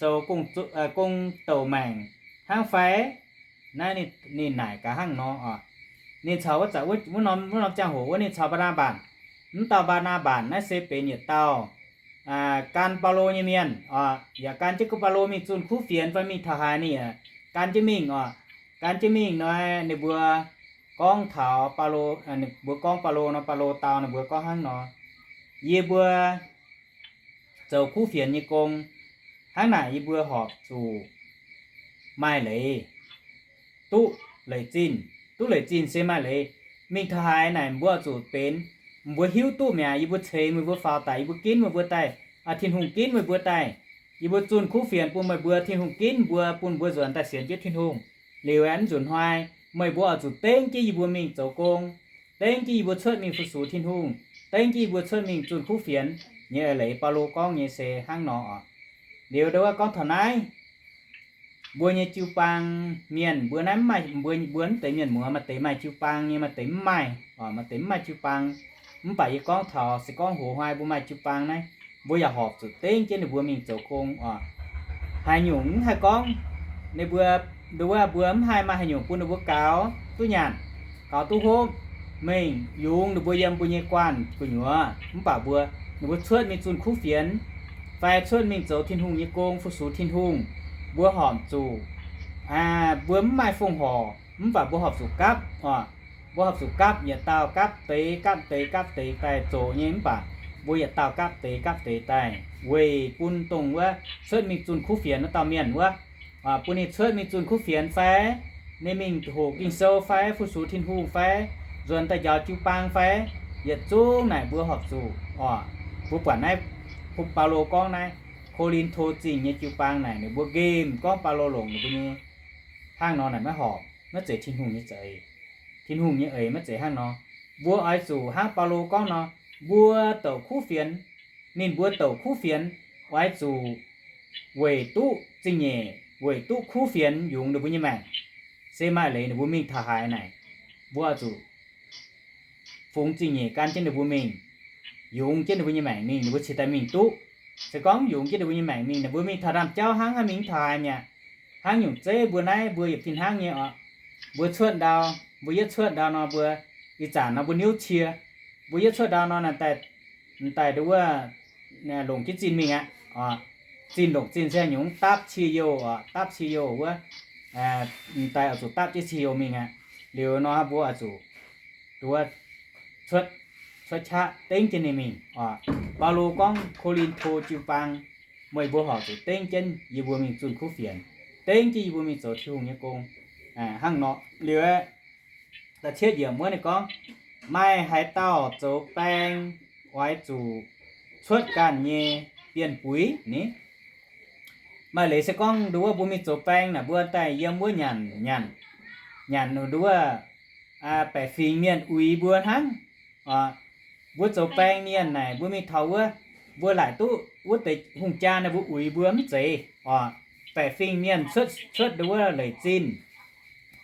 zoux gong douc maengc hnangv fai? Naaiv ninh naaic gaax hnangv nor oc. Ninh caux wuov zanc, wuov norm ziangh hoc wuov ninh caux Mbaa^naa^mbatc, mv dauh Mbaa^naa^mbatc naaiv se benx yietc dauh gan Baulo nyei mienh oc, yaac gan jienv Baulo mingh zunh kuv fienx fai mingh taux haaix ninh yaac gan jienv mingh oc. Gan jienv mingh nor, ninh mbuo gorngv taux Baulo, ninh mbuo gorngv Baulo nor, Baulo dau ninh mbuo gorngv hnangv nor, yie mbuo zoux kuv fienx nyei gong, hnangv naaic yie mbuo horpc zuqc maaih leiz, duqv leiz zinh. Duqv leiz zinh se maaih leiz. Mingh taux haaix naaic mbuo oix zuqc benx, mbuo hiuv duqv mi'aqv, yie mbuo ceix meih mbuo faaux daic, yie mbuo ginv meih mbuo daaih, Tin-Hungh ginv meih mbuo daaih. Yie mbuo zunh kuv fienx bun meih mbuo, Tin-Hungh ginv mbuo, bun mbuo nzuonx daaih sienx jienv Tin-Hungh. Liuz aeqv, nzunc hnoi meih mbuo oix zuqc dengv jienv yie mbuo mingh zoux gong, dengv jienv yie mbuo cuotv mingh fu-sux Tin-Hungh, dengv jienv yie mbuo cuotv mingh zunh kuv fienx nyei eix leiz. Baulo gorngv nyei se hnangv nor oc. Liuz ndau wuov gorngv taux naaiv, mbuo nyei jiu-baang mienh, mbuo naaiv mv maaih, mbuo, mbuo mv deix mienh muoz, maaih deix maaih jiu-baang nyei, maaih deix mv maaih, maaih deix mv maaih jiu-baang. Mv baac yie gorngv taux se gorngv hoz hnoi mbuo maaih jiu-baang naaiv, mbuo yaac horpc zuqc dengv jienv ninh mbuo mingh zoux gong oc. Haaix nyungc mv haih gorngv, ninh mbuo, ndau wuov mbuo mv haih maaih haaix nyungc bun ninh mbuo gaux duqv nyaanh, gaux duqv hopv, mingh yungz ninh mbuo yiem mbuo nyei guanh gu'nyuoz. Mv baac mbuo, ninh mbuo cuotv mingh zunh kuv fienx, fai cuotv mingh zoux Tin-Hungh nyei gong, fu-sux Tin-Hungh, mbuo horpc zuqc, mbuo mv maaih fongc horc, mv baac mbuo horpc zuqc gapv oc. Mbuo horpc zuqc gapv, yietc dauh gapv deix, gapv deix, gapv deix daaih zoqc nyei. Mv baac mbuo yietc dauh gapv deix, gapv deix daaih weic bun dongh wuov cuotv mingh zunh kuv fienx wuov dauh mienh wuov, bun ninh cuotv mingh zunh kuv fienx fai ninh mingh hoqc Ging-Sou fai fu-sux Tin-Hungh fai nzuonx daaih njaaux jiu-baang fai, yietc zungv naaic mbuo horpc zuqc oc. Mbuo buatc naaiv, Baulo gorngv naaiv Ko^lin^to Zingh nyei jiu-baang naaic ninh mbuo nqemh gorngv Baulo longc ninh mbuo nyei hnangv nor naaic maiv horpc, maiv zeiz Tin-Hungh nyei za'eix. Tin-Hungh nyei eix maiv zeiz hnangv nor. Mbuo oix zuqc hnangv Baulo gorngv nor, mbuo douc kuv fienx, ninh mbuo douc kuv fienx oix zuqc weic duqv zingh nyeic, weic duqv kuv fienx yungz ninh mbuo nyei maengc. Se maaih leiz ninh mbuo mingh taux haaix naaic, mbuo oix zuqc fungx zingh nyeic gan jienv ninh mbuo mingh, yungz jienv ninh mbuo nyei maengc mingh, ninh mbuo cingx daaih mingh duqv. Se gorngv yungz jienv ninh mbuo nyei maengc mingh, ninh mbuo mingh taux ndaamv-jauv hnangv, hnangv mingh taux haaix mi'aqv. Hnangv nyungc zeiv mbuo naaiv, mbuo yietc fih hnangv nyei oc. Mbuo cuotv ndau, mbuo yietv cuotv ndau nor, mbuo ih zanc nor mbuo niouv cie, mbuo yietv cuotv ndau nor naaic daaih, daaih nduov wuov, longc jienv zinh mingh aqv. Zinh longc zinh se nyungc dapv cie youh oc, dapv cie youh wuov, daaih oix zuqc dapv jienv cie youh mingh aqv. Liuz nor mbuo oix zuqc nduov cuotv, cuotv qaqv dengv jienv ninh mingh oc. Baulo gorngv Ko^lin^to jiu-baang, meih mbuo horpc zuqc dengv jienv yie mbuo mingh zunh kuv fienx, dengv jienv yie mbuo mingh zoux Tin-Hungh nyei gong. Hnangv nor liuz, da'cietv yiemc wuov ninh gorngv, maaih haaix dauh zoux baeng oix zuqc cuotv ganh nyei bienh buix ni? Maaih leiz se gorngv nduov wuov mbuo mingh zoux baeng naaic, mbuo daaih yiem wuov nyanc, nyanc, nyanc nduov wuov baeqc fingx mienh uix mbuo hnangv. Mbuo zoux baeng mienh naaic, mbuo mingh taux wuov, mbuo laaic duqv wuov deix hungh jaa naaic mbuo uix mbuo mv zeiz oc. Baeqc fingx mienh cuotv, cuotv nduov wuov leic zinh.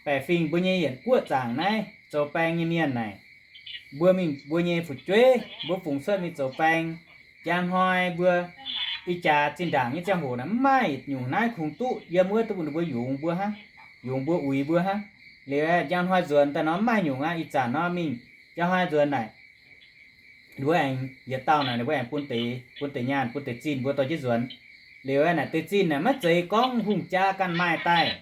Baeqc fingx mbuo nyei yietc guoqv zaangc naaiv zoux baeng nyei mienh naaic, mbuo mingh mbuo nyei fu'jueiv mbuo fungx cuotv mingh zoux baeng. Njang hnoi mbuo ih jaax zinh ndaangc nyei ziangh hoc naaic mv maaih nyungc naaiv kungx duqv yiem wuov duqv ninh mbuo yungz mbuo hnangv, yungz mbuo uix mbuo hnangv. Liuz njang hnoi nzuonx daaih nor mv maaih nyungc aqv. Ih zanc nor mingh njang hnoi nzuonx naaic, ninh mbuo aengx yietc dauh naaic ninh mbuo aengx bun deix, bun deix nyaanh bun deix zinh mbuo dorh jienv nzuonx. Liuz naaic deix zinh naaic maiv zeiz gorngv hungh jaa ganh maaih daaih.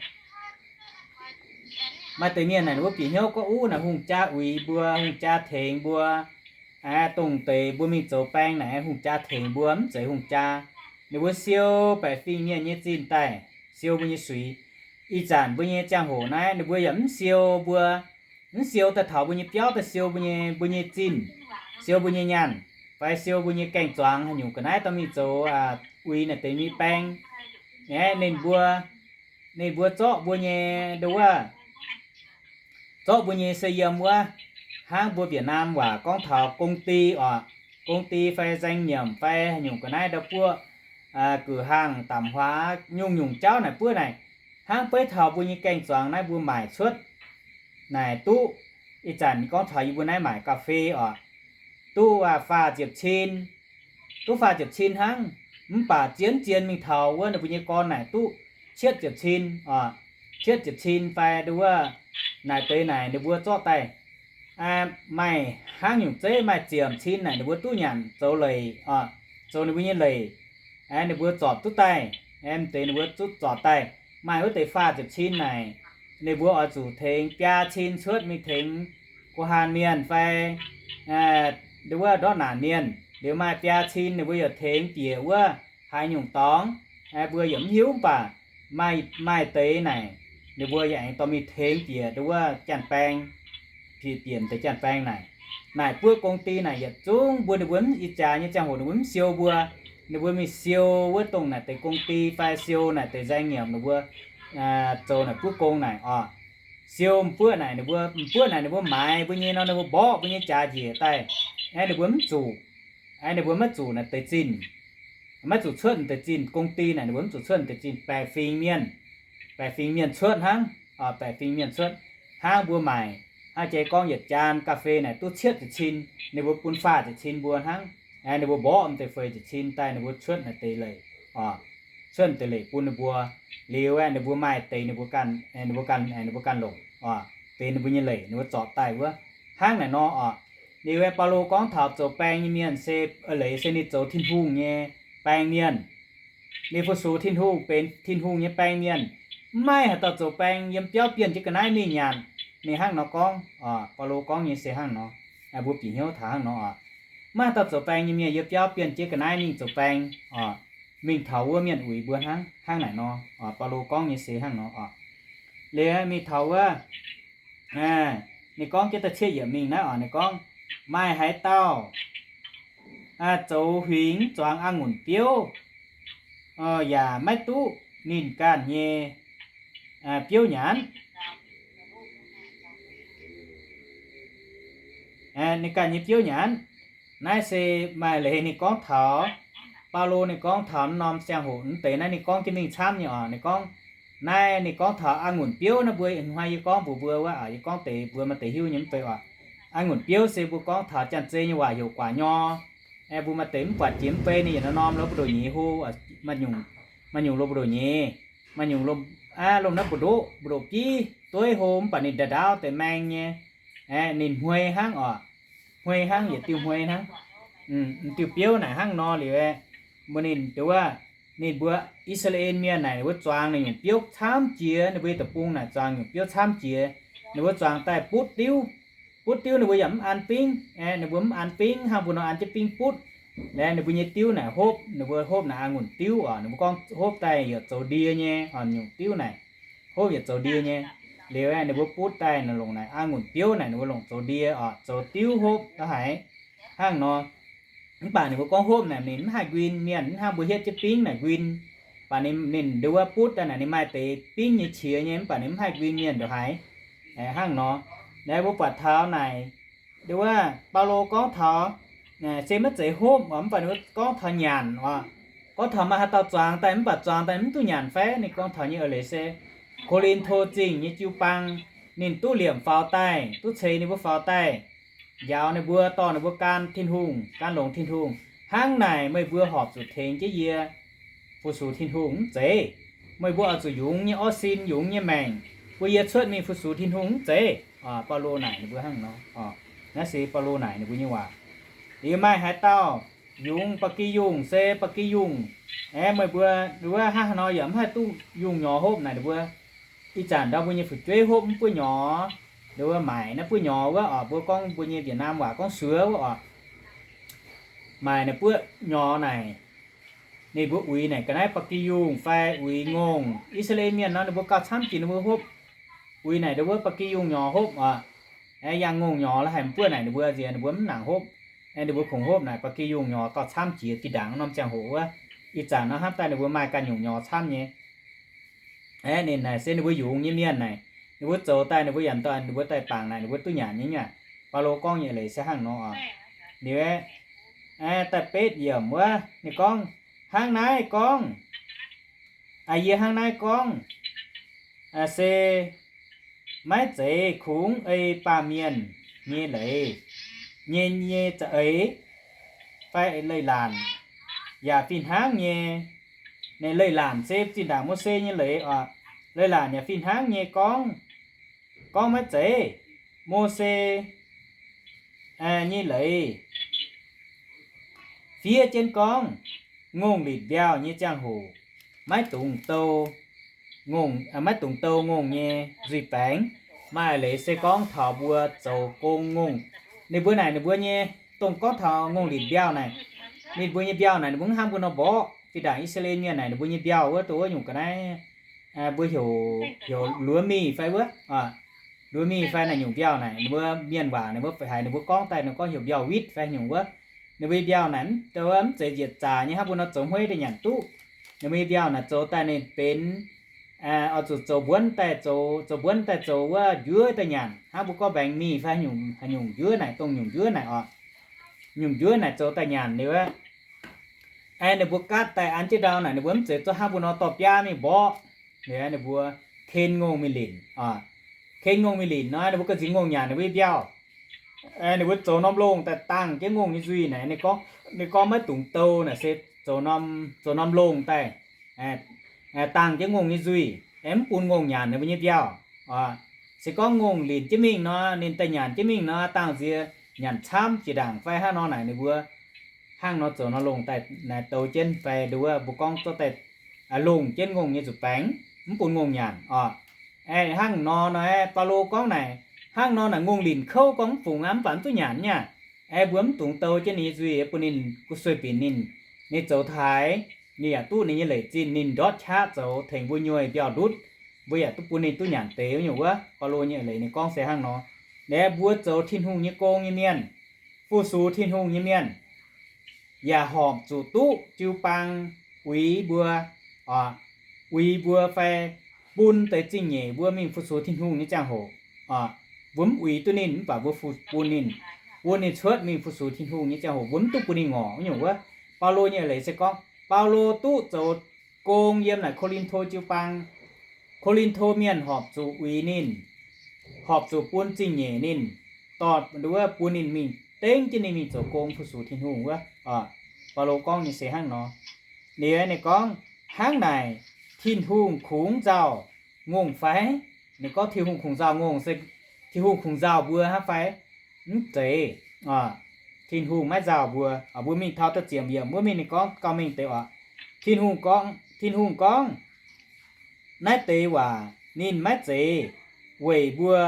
Maaih deix mienh naaic ninh mbuo bieqc hnyouv gorngv, uv, naaic hungh jaa uix mbuo, hungh jaa tengx mbuo, dongh deix mbuo mingh zoux baeng naaic hungh jaa tengx mbuo, mv zeiz hungh jaa. Ninh mbuo siou baeqc fingx mienh nyei zinh daaih, siou mbuo nyei suix. Ih zanc mbuo nyei ziangh hoc naaiv ninh mbuo yaac mv siou mbuo, mv siou daaih taux mbuo nyei biauv daaih siou mbuo nyei, mbuo nyei zinh, siou mbuo nyei nyaanh, fai siou mbuo nyei gaeng-zuangx haaix nyungc ga'naaiv dorh mingh zoux uix naaic deix mingh baeng. Aeqv, ninh mbuo, ninh mbuo zorqv mbuo nyei nduov wuov, zorqv mbuo nyei se yiem wuov, hnangv mbuo Việt Nam waac gorngv taux công ty oc, công ty fai danh nghĩa fai haaix nyungc ga'naaiv ndau buoqv, gửi hàng tạp hóa nyungc-nyungc jauv naaic buov naaic, hnangv beiv taux mbuo nyei gaeng-zuangx naaiv mbuo maaic cuotv naaic duqv, ih zanc gorngv taux yie mbuo naaiv maaic ga'fei oc, duqv faah ziepc cin, duqv faah ziepc cin hnangv. Mv baac zien-zien mingh taux wuov ninh mbuo nyei gorn naaic duqv cietv ziepc cin oc, cietv ziepc cin fai nduov wuov naaic deix naaic ninh mbuo zorqv daaih maaih hnangv nyungc zeiv maaih ziepc cin naaic ninh mbuo duqv nyanc zoux leic oc, zoux ninh mbuo nyei leic, ninh mbuo zorpc duqv daaih, deix ninh mbuo duqv zorpc daaih. Maaih wuov deix faah ziepc cin naaic, ninh mbuo oix zuqc tengx biaa cin cuotv mingh tengx Ko^han Mienh fai nduov wuov ndortv naanc mienh. Liuz maaih biaa cin ninh mbuo yaac tengx bieqc wuov haaix nyungc dorngx, mbuo yaac mv hiuv. Mv baac maaih, maaih deix naaic ninh mbuo yaac aengx dorh mingh tengx bieqc nduov wuov janx-baeng, bieqc, bieqc deix janx-baeng naaic. Naaic buov gong-di naaic yietc zungv mbuo ninh mbuo mv, ih jaax nyei ziangh hoc ninh mbuo mv siou mbuo. Ninh mbuo mingh siou wuov dongh naaic deix gong-di fai siou naaic deix nzaeng nyiemc ninh mbuo zoux naaic buov gong naaic oc. Siou m'buoqv naaic ninh mbuo, m'buoqv naaic ninh mbuo maaiz mbuo nyei nor, ninh mbuo mborqv mbuo nyei jaax njiec daaih. Aeqv, ninh mbuo mv zuqc, aeqv, ninh mbuo maiv zuqc naaic deix zinh, maiv zuqc cuotv deix zinh. Gong-di naaic ninh mbuo mv zuqc cuotv deix zinh, baeqc fingx mienh, baeqc fingx mienh cuotv hnangv, baeqc fingx mienh cuotv. Hnangv mbuo maaic, hnangv jiex gorngv yietc jaan ga'fei naaic duqv cietv ziepc cin, ninh mbuo bun faah ziepc cin mbuo hnangv. Ninh mbuo mborqv m'deix feix ziepc cin daaih ninh mbuo cuotv naaic deix leic, cuotv deix leic bun ninh mbuo. Liuz aeqv, ninh mbuo maaih deix ninh mbuo ganh, ninh mbuo ganh, ninh mbuo ganh longc, benx ninh mbuo nyei leic ninh mbuo zorpc daaih wuov. Hnangv naaic nor oc. Liuz aeqv, Baulo gorngv taux zoux baeng nyei mienh se, eix leiz se ninh zoux Tin-Hungh nyei baeng mienh. Ninh fu-sux Tin-Hungh, benx Tin-Hungh nyei baeng mienh. Mv maaih haaix dauh zoux baeng yiem biauv bienh jienv ga'naaiv mingh nyanc. Ninh hnangv nor gorngv, Baulo gorngv nyei se hnangv nor. Mbuo bieqc hnyouv taux hnangv nor oc. Maiv haaix dauh zoux baeng nyei mienh yiem biauv bienh jienv ga'naaiv mingh zoux baeng oc. Mingh taux wuov mienh uix mbuo hnangv, hnangv naaic nor oc. Baulo gorngv nyei se hnangv nor oc. Liuz mingh taux wuov, ninh gorngv jienv da'cietv yiemc mingh naaiv oc. Ninh gorngv, maaih haaix dauh zoux huingx zuangx a'ngunc biouv yaac maiv duqv ninh ganh nyei biouv nyanc. Ninh ganh nyei biouv nyanc. Naaiv se maaih leiz ninh gorngv taux, Baulo ninh gorngv taux norm ziangh hoc deix naaiv ninh gorngv jienv mingh camv nyei oc. Ninh gorngv, naaiv ninh gorngv taux a'ngunc biouv naaiv mbuo hnoi yie gorngv mbuox mbuo wuov, yie gorngv deix mbuo maaih deix hiuv nyei mv bei oc. A'ngunc biouv se mbuo gorngv taux janx-zei nyei waac heuc guaax nyor. Mbuo maaih deix mv buatc jiex mv bei ninh yietc norm norm lorz mbu'ndongx nyeiz hlo, maaih nyungc lomh mbu'ndongx nyeiz, maaih nyungc lomh, lomh naaiv mbu'ndoqv, mbu'ndoqv biv dueiv hlo mv baac ninh ndaauv ndaauv deix maeng nyei. Ninh hmuei hnangv oc. Hmuei hnangv, yietc diuh hmuei hnangv. Diuh biouv naaic hnangv nor liuz, mbuo ninh nduov, ninh mbuo I^saa^laa^en Mienh naaic ninh mbuo zuangx ninh nyungc biouv camv jiex, ninh mbuo nyei deic-bung naaic zuangx nyungc biouv camv jiex. Ninh mbuo zuangx daaih butv diuv, butv diuv ninh mbuo yaac mv an bingv. Ninh mbuo mv an bingv hnangv mbuo nor an jienv bingv butv. Laeh ninh mbuo nyei diuv naaic hopv, ninh mbuo hopv naaic a'ngunc diuv oc. Ninh mbuo gorngv hopv daaih yaac zoux ndie nyei oc. Nyungc diuv naaic hopv yaac zoux ndie nyei. Liuz ninh mbuo butv daaih longc naaic a'ngunc biouv naaic ninh mbuo longc zoux ndie oc, zoux diuv hopv la'haic hnangv nor. Mv baac ninh mbuo gorngv hopv naaic ninh mv haih nquin mienh, mv hnangv mbuo hietv jienv bingv naaic nquin. Mv baac ninh, ninh nduov butv daaih naaic ninh maaih deix bingv nyei qiex nyei, mv baac ninh mv haih nquin mienh la'haic hnangv nor. Naaiv mbuo buatc taux naaic, nduov Baulo gorngv taux se maiv zeiz hopv oc, mv baac ninh mbuo gorngv taux nyanc oc. Gorngv taux maaih haaix dauh zuangx daaih mv baac zuangx daaih mv duqv nyanc fai? Ninh gorngv taux nyei eix leiz se Ko^lin^to Zingh nyei jiu-baang, ninh duqv liemh faaux daaih, duqv ceix ninh mbuo faaux daaih, njaaux ninh mbuo, dorh ninh mbuo gan Tin-Hungh, gan longx Tin-Hungh. Hnangv naaic meih mbuo horpc zuqc tengx jienv yie fu-sux Tin-Hungh mv zeiz? Meih mbuo oix zuqc yungz nyei orv sin, yungz nyei maengc bun yie cuotv mingh fu-sux Tin-Hungh mv zeiz? Baulo naaic ninh mbuo hnangv nor. Naaiv se Baulo naaic ninh mbuo nyei waac. Liuz maaih haaix dauh yungz ba'gi yungh se ba'gi yungh, aeqv, meih mbuo wuov hnangv haaix nor yaac mv haih duqv yungh nyorx hopv naaic ninh mbuo. Ih zanc ndau mbuo nyei fu'jueiv hopv mv buov nyorx, ninh mbuo maaic naaiv buov nyorx wuov oc, mbuo gorngv mbuo nyei Việt Nam waac gorngv suox wuov oc. Maaic naaiv buov nyorx naaic, ninh mbuo uix naaic ga'naaiv ba'gi yungh fai uix ngongh. I^saa^laa^en Mienh nor ninh mbuo gauh camv jiex ninh mbuo hopv, uix naaic ninh mbuo ba'gi yungh nyorx hopv oc. Yangh ngongh nyorx la'haic mv buov naaic ninh mbuo nziex ninh mbuo mv nangc hopv. Ninh mbuo kungx hopv naaic ba'gi yungh nyorx gauh camv jiex zinh ndaangc norm ziangh hoc wuov. Ih zanc nor hnamv daaih ninh mbuo maaih ganh nyungc nyorx camv nyei. Aeqv, ninh naaic se ninh mbuo yungz nyei mienh naaic, ninh mbuo zoux daaih ninh mbuo yaac dorh ninh mbuo daaih bangc naaic ninh mbuo duqv nyanc nyei nyungc. Baulo gorngv nyei eix leiz se hnangv nor oc. Liuz, da'betv yiemc wuov ninh gorngv, hnangv naaiv gorngv, yie hnangv naaiv gorngv se maiv zeiz kungx ei baamh mienh nyei leiz, nyei, nyei za'eix fai leiz-latc yaac fih hnangv nyei. Naaiv leiz-latc se zinh ndaangc Mose nyei leiz oc. Leiz-latc yaac fih hnangv nyei gorngv, gorngv maiv zeiz Mose nyei leiz fiev jienv gorngv, ngongh litc mbiauh nyei ziangh hoc maiv dungx dou. ngongh, maiv dungx dou ngongh nyei nzuih baengx. Maaih leiz se gorngv taux mbuo zoux gong ngongh. Ninh mbuo naaic ninh mbuo nyei, dongh gorngv taux ngongh linc mbiauh naaic, ninh mbuo nyei mbiauh naaic ninh mbuo mv hnamv mbuo nor mborqv. Fih ndaangc I^saa^laa^en Mienh naaic ninh mbuo nyei mbiauh wuov, dongh wuov nyungc ga'naaiv, mbuo heuc luov mingh fai wuov, luov mingh fai naaic nyungc mbiauh naaic, ninh mbuo mienh waac ninh mbuo haiz ninh mbuo gorngv daaih ninh gorngv heuc mbiauh witv fai nyungc wuov. Ninh mbuo nyei mbiauh naaic mv zeiz yietc zaac nyei hnangv mbuo nor zoux hmueiv daaih nyanc duqv. Ninh mbuo nyei mbiauh naaic zoux daaih ninh benx, oix zuqc zoux mbuonv daaih zoux, zoux mbuonv daaih zoux wuov njuov daaih nyanc, hnangv mbuo gorngv mbaengx mingh fai haaix nyungc njuov naaic, dongh nyungc njuov naaic oc. Nyungc njuov naaic zoux daaih nyanc liuz, aengx ninh mbuo gaatv daaih an jienv ndau naaic ninh mbuo mv zeiz zorqv hnangv mbuo nor dorh biaav mingh mborqv. Liuz ninh mbuo ken ngongh mingh linc oc. Ken ngongh mingh linc nor ninh mbuo ga'nziex ngongh nyanc ninh mbuo nyei mbiauh. Ninh mbuo zoux norm longh daaih dangh jienv ngongh nyei nzuih naaic, ninh gorngv maiv dungx dou naaic se zoux norm, zoux norm longh daaih dangh jienv ngongh nyei nzuih, aengx mv bun ngongh nyanc ninh mbuo nyei mbiauh. Se gorngv ngongh linc jienv mingh nor, ninh daaih nyanc jienv mingh nor, dangh nziex nyanc camv jiex ndaangc fai hnangv nor naaic ninh mbuo hnangv nor zoux norm longh daaih naaic dou jienv fai nduov mbuo gorngv zorqv daaih longh jienv ngongh nyei nzuih baengx, mv bun ngongh nyanc oc. Hnangv nor nor, Baulo gorngv naaic, hnangv nor naaic ngongh linc kouv gorngv mv fungx aqv, mv baac mv duqv nyanc nyei aqv. Mbuo mv dungx dou jienv ninh nyei nzuih, bun ninh gu sueih binc ninh, ninh zoux taaix, ninh yaac duqv ninh nyei leic zinh, ninh ndortv qaqv zoux tengx mbuo nyuoih mbiauh ndutv, mbuo yaac duqv bun ninh duqv nyanc deix wuov nyungc wuov. Baulo nyei eix leiz ninh gorngv se hnangv nor. Naaiv mbuo zoux Tin-Hungh nyei gong nyei mienh, fu-sux Tin-Hungh nyei mienh, yaac horpc zuqc duqv jiu-baang uix mbuo, uix mbuo fai bun deix zingh nyeic mbuo mingh fu-sux Tin-Hungh nyei ziangh hoc, mbuo mv uix duqv ninh mv baac mbuo fu- bun ninh, bun ninh cuotv mingh fu-sux Tin-Hungh nyei ziangh hoc mbuo mv duqv bun ninh ngorc wuov nyungc wuov. Baulo nyei eix leiz se gorngv Baulo duqv zoux gong yiem naaic Ko^lin^to jiu-baang. Ko^lin^to mienh horpc zuqc uix ninh, horpc zuqc bun zingh nyeic ninh, dorh nduov bun ninh mingh, dengv jienv ninh mingh zoux gong fu-sux Tin-Hungh wuov. Baulo gorngv nyei se hnangv nor. Liuz ninh gorngv, hnangv naaic Tin-Hungh kungx nzauh ngongh fai? Ninh gorngv Tin-Hungh kungx nzauh ngongh se, Tin-Hungh kungx nzauh mbuo hnangv fai? Mv zeiz. Tin-Hungh maiv nzauh mbuo. Mbuo mingh taux da'ziepc yiemc wuov mingh ninh gorngv gauh mengh deix oc. Tin-Hungh gorngv, Tin-Hungh gorngv, naaiv deix waac ninh maiv zeiz weic mbuo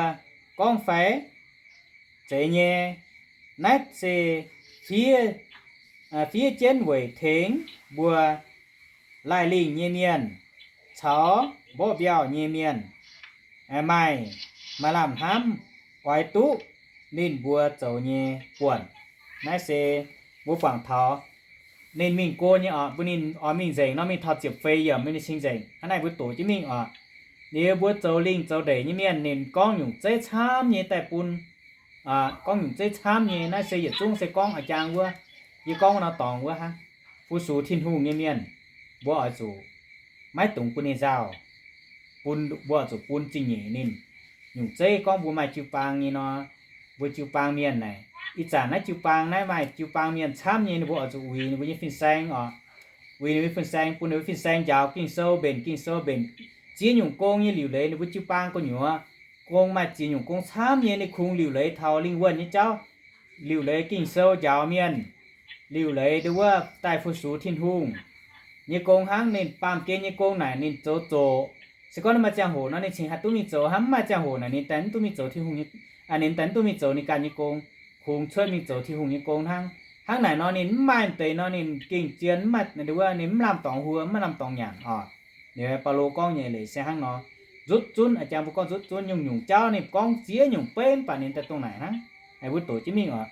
gorngv fai? Zeiz nyei. Naaiv se fiev, fiev jienv weic tengx mbuo laih lingh nyei mienh caux mborqv mbiauh nyei mienh maaih, maaih lamh hnamv oix duqv ninh mbuo zoux nyei buonc. Naaiv se mbuo buangc taux ninh mingh go nyei oc, bun ninh oix mingh nzengc nor mingh taux ziepc feix yiemc mingh ninh cingx nzengc. Hnangv naaiv mbuo doqc jienv mingh oc. Liuz mbuo zoux lingh zoux ndeic nyei mienh ninh gorngv nyungc zeiv camv nyei daaih bun, gorngv nyungc zeiv camv nyei. Naaiv se yietc zungv se gorngv a'jang wuov, yie gorngv wuov nor dorngx wuov hnangv. Fu-sux Tin-Hungh nyei mienh, mbuo oix zuqc maiv dungx bun ninh nzauh. Bun, mbuo oix zuqc bun zingh nyeic ninh. Nyungc zeiv gorngv mbuo maaih jiu-baang nyei nor, mbuo jiu-baang mienh naaic, ih zanc naaiv jiu-baang naaiv maaih jiu-baang mienh camv nyei, ninh mbuo oix zuqc uix ninh mbuo nyei fin-saeng oc. Uix ninh mbuo fin-saeng, bun ninh mbuo fin-saeng njaaux Ging-Sou, mbenc Ging-Sou, mbenc, ziex nyungc gong nyei liuc leiz ninh mbuo jiu-baang gu'nyuoz. Gong maaih ziex nyungc gong camv nyei, ninh kungx liuc leiz taux lingh wuonh nyei jauv, liuc leiz Ging-Sou njaaux mienh, liuc leiz nduov wuov daaih fu-sux Tin-Hungh nyei gong hnangv. Ninh baamh gen nyei gong naaic ninh zoux zoqc. Se gorngv ninh maaih ziangh hoc nor ninh cingx haih duqv mingh zoux hnangv, mv maaih ziangh hoc naaic ninh daaih mv duqv mingh zoux Tin-Hungh nyei, ninh daaih mv duqv mingh zoux ninh ganh nyei gong, kungx cuotv mingh zoux Tin-Hungh nyei gong hnangv. Hnangv naaic nor ninh mv maaih deix nor ninh gengh zien, mv maaih, ninh mv lamh dorngx huo, mv maaih lamh dorngx nyanc oc. Liuz Baulo gorngv nyei eix leiz se hnangv nor. Nzutv zunv, a'jang mbuo gorngv nzutv zunv nyungc-nyungc jauv ninh gorngv ziex nyungc beiv mv baac ninh daaih dongh naaic hnangv. Mbuo doqc jienv mingh oc.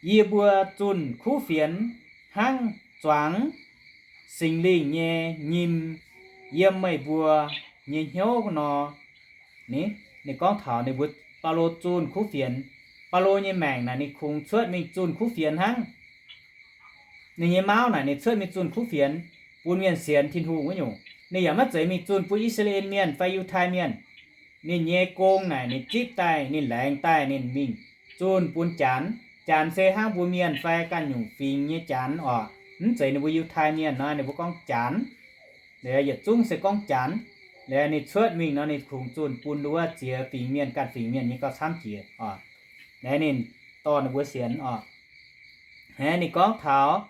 Yie mbuo zunh kuv fienx hnangv zuangx Singx Lingh nyei nyim yiem meih mbuo nyei hnyouv nor. Ninh gorngv taux ninh mbuo, Baulo zunh kuv fienx. Baulo nyei maengc naaic ninh kungx cuotv mingh zunh kuv fienx hnangv. Ninh nyei mauv naaic ninh cuotv mingh zunh kuv fienx bun mienh sienx Tin-Hungh wuov nyungc. Ninh yaac maiv zeiz mingh zunh bun I^saa^laa^en Mienh fai Yiutai Mienh. Ninh nyei gong naaic ninh zipv daaih, ninh laengz daaih, ninh mingh zunh bun Janx. Janx se hnangv mbuo Mienh fai ganh nyungc fingx nyei Janx oc. Mv zeiz ninh mbuo Yiutai Mienh nor ninh mbuo gorngv Janx. Liuz yietc zungv se gorngv Janx. Liuz ninh cuotv mingh nor ninh kungx zunh bun nduov ziex fingx mienh, ganh fingx mienh nyei gauh camv jiex oc. Naaiv ninh dorh ninh mbuo sienx oc. Naaiv ninh gorngv taux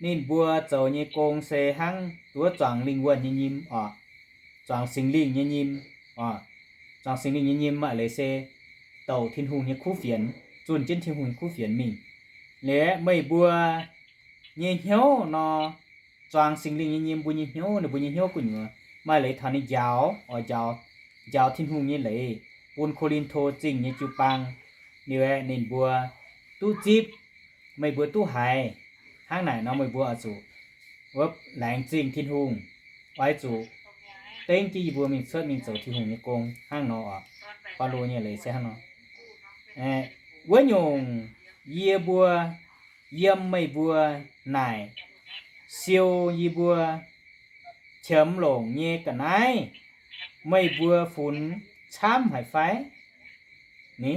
ninh mbuo zoux nyei gong se hnangv nduov zuangx lingh wuonh nyei nyim oc. zuangx Singx Lingh nyei nyim, zuangx Singx Lingh nyei nyim maaih leiz se douc Tin-Hungh nyei kuv fienx, zunh jienv Tin-Hungh nyei kuv fienx mingh. Liuz meih mbuo nyei hnyouv nor, zuangx Singx Lingh nyei nyim mbuo nyei hnyouv, ninh mbuo nyei hnyouv gu'nyuoz maaih leiz taux ninh njaaux, oix njaaux, njaaux Tin-Hungh nyei leiz bun Ko^lin^to Zingh nyei jiu-baang. Liuz aeqv, ninh mbuo duqv zipv, meih mbuo duqv haiz hnangv naaic nor, meih mbuo oix zuqc wuov laengz zingh Tin-Hungh, oix zuqc dengv jienv yie mbuo mingh cuotv mingh zoux Tin-Hungh nyei gong hnangv nor oc. Baulo nyei leiz se hnangv nor. Wuov nyungc, yie mbuo yiem meih mbuo naaic siou yie mbuo qiemx longc nyei ga'naaiv, meih mbuo funx camv haic fai? Ni,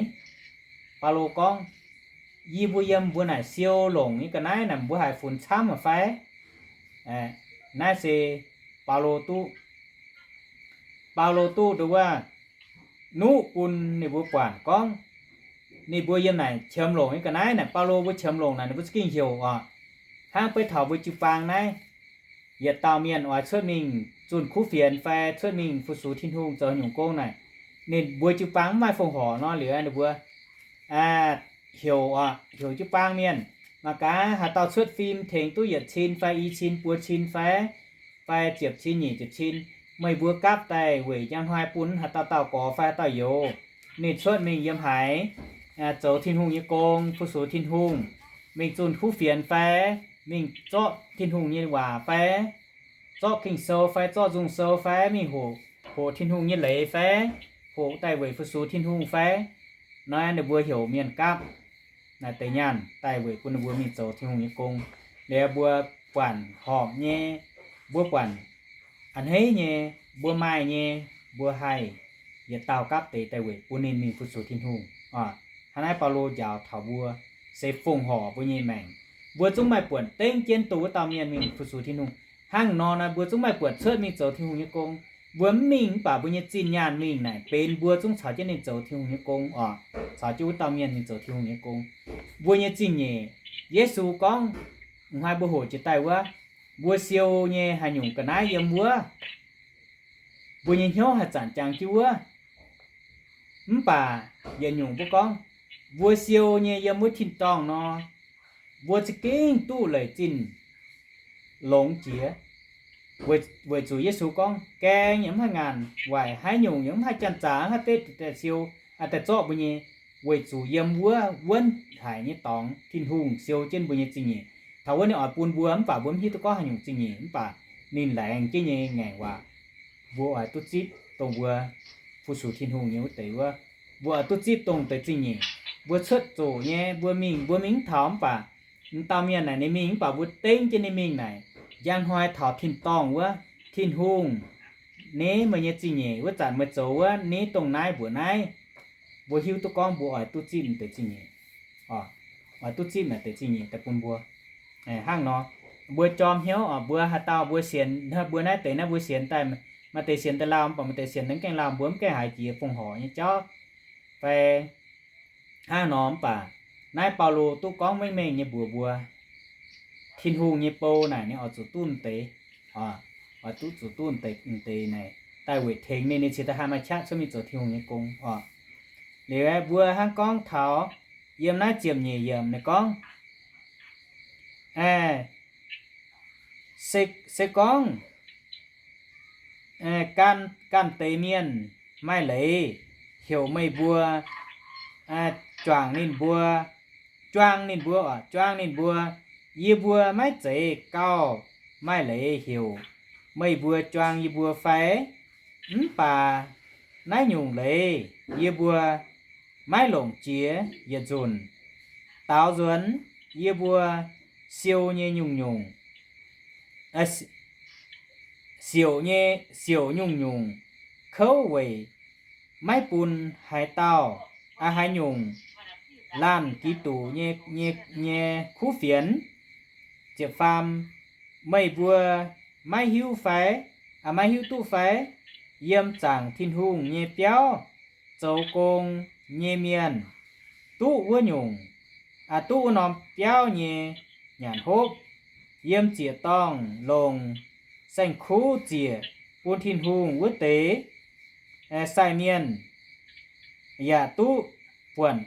Baulo gorngv, yie mbuo yiem mbuo naaic siou longc nyei ga'naaiv naaic, mbuo haih funx camv haic fai? Naaiv se Baulo duqv, Baulo duqv nduov wuov, nuqv bun ninh mbuo buatc gorngv ninh mbuo yiem naaic qiemx longc nyei ga'naaiv naaic, Baulo mbuo qiemx longc naaic ninh mbuo za'gengh heuc oc. Hnangv beiv taux mbuo jiu-baang naaiv, yietc dauh mienh oix cuotv mingh zunh kuv fienx fai cuotv mingh fu-sux Tin-Hungh zoux nyungc gong naaic, ninh mbuo jiu-baang mv maaih fongc horc nor, liuz ninh mbuo heuc oc, heuc jiu-baang mienh, mangc gaax haaix dauh cuotv fim tengx duqv yietc cin fai i cin buo cin fai, fai ziepc cin nyic ziepc cin, meih mbuo gapv daaih weic njang hnoi bun haaix dauh dauh gorx fai haaix dauh youz, ninh cuotv mingh yiem haaix zoux Tin-Hungh nyei gong, fu-sux Tin-Hungh, mingh zunh kuv fienx fai, mingh zorqv Tin-Hungh nyei waac fai, zorqv Ging-Sou fai, zorqv nzung sou fai, mingh hoqc, hoqc Tin-Hungh nyei leiz fai, hoqc daaih weic fu-sux Tin-Hungh fai, nor ninh mbuo heuc mienh gapv naaic deix nyaanh daaih weic bun ninh mbuo mingh zoux Tin-Hungh nyei gong. Liuz mbuo buatc horpc nyei, mbuo buatc a'hneiv nyei, mbuo maaih nyei, mbuo haih yietc dauh gapv deix daaih weic bun ninh mingh fu-sux Tin-Hungh oc. Hnangv naaiv Baulo njaaux taux mbuo se fongc horc mbuo nyei maengc. Mbuo zungv maaih buonc dengv jienv dongh wuov dauh mienh mingh fu-sux Tin-Hungh. Hnangv nor naaic, mbuo zungv maaih buonc cuotv mingh zoux Tin-Hungh nyei gong. Mbuo mv mingh mv baac mbuo nyei zinh nyaanh mingh naaic benx mbuo zungv caux jienv ninh zoux Tin-Hungh nyei gong oc, caux jienv wuov dauh mienh mingh zoux Tin-Hungh nyei gong. Mbuo nyei zingh nyeic, Yesu gorngv, hnoi mbuo hoqc jiex daaih wuov, mbuo siou nyei haaix nyungc ga'naaiv yiem wuov, mbuo nyei hnyouv haih zanc jangx jienv wuov. Mv baac yietc nyungc mbuo gorngv, mbuo siou nyei yiem wuov tin-dorngh nor, mbuo za'gengh duqv leic zinh longx jiex. Weic zuqc Yesu gorngv, gaeng yaac mv haih ngaanc, waaic haaix nyungc yaac mv haih janx-zaax, mv haih betv daaih siou, daaih zorqv mbuo nyei, weic zuqc yiem wuov wuonv haic nyei dorngx Tin-Hungh siou jienv mbuo nyei zingh nyeic. Taux wuov ninh oix bun mbuo, mv baac mbuo mv hiuv duqv gorngv haaix nyungc zingh nyeic, mv baac ninh laengz jienv nyei ngaengc waac, mbuo oix duqv zipv dongh mbuo fu-sux Tin-Hungh nyei wuov deix wuov. Mbuo oix duqv zipv dongh deix zingh nyeic. Mbuo cuotv zoqc nyei, mbuo mingh, mbuo mingh mv taux, mv baac m'dauh mienh naaic ninh mingh mv baac mbuo dengv jienv ninh mingh naaic, njang hnoi taux tin-dorngh wuov, Tin-Hungh, ni meih nyei zingh nyeic wuov zanc meih zoux wuov ni dongh naaiv mbuoqc naaiv, mbuo hiuv duqv gorngv mbuo oix duqv zipv deix zingh nyeic, oix duqv zipv naaic deix zingh nyeic daaih bun mbuo. Hnangv nor, mbuo jorm hnyouv oc, mbuo haaix dauh mbuo sienx, mbuo naaiv deix naaiv mbuo sienx daaih, maaih deix sienx daaih lauh, mv baac maaih deix sienx daaih mv gaengh lauh, mbuo mv gaengh haiz jiex fongc horc nyei jauv fai hnangv nor. Mv baac naaiv Baulo duqv gorngv mengh mengh nyei mbuox mbuo, Tin-Hungh nyei bou naaic ninh oix zuqc duqv deix, oix duqv zuqc duqv deix, deix naaic daaih weic tengx ninh, ninh cingx daaih haih maaih qaqv cuotv mingh zoux Tin-Hungh nyei gong oc. Liuz aeqv, mbuo hnangv gorngv taux yiem naaiv ziepc nyeic yiemc naaiv gorngv, se, se gorngv ganh, ganh deix mienh maaih leiz heuc meih mbuo juangc ninh mbuo, juang ninh mbuo oc, juang ninh mbuo, yie mbuo maiv zeiz gauh maaih leiz heuc meih mbuo juang yie mbuo fai? Mv baac naaiv nyungc leiz yie mbuo maiv longc jiex yietc nzunc. Daaux nzuonx yie mbuo siou nyei nyungc-nyungc, siouc nyei, siouc nyungc-nyungc kouv weic maiv bun haaix dauh, haaix nyungc laanh Giduc nyei, nyei, nyei kuv fienx. Ziepc faam, meih mbuo maiv hiuv fai, maiv hiuv duqv fai? Yiem zaangc Tin-Hungh nyei biauv zoux gong nyei mienh duqv wuov nyungc, duqv wuov norm biauv nyei nyanc hopv. Yiem ziec-dorngh longc saeng-kuv ziec bun Tin-Hungh wuov deix sai mienh yaac duqv buonc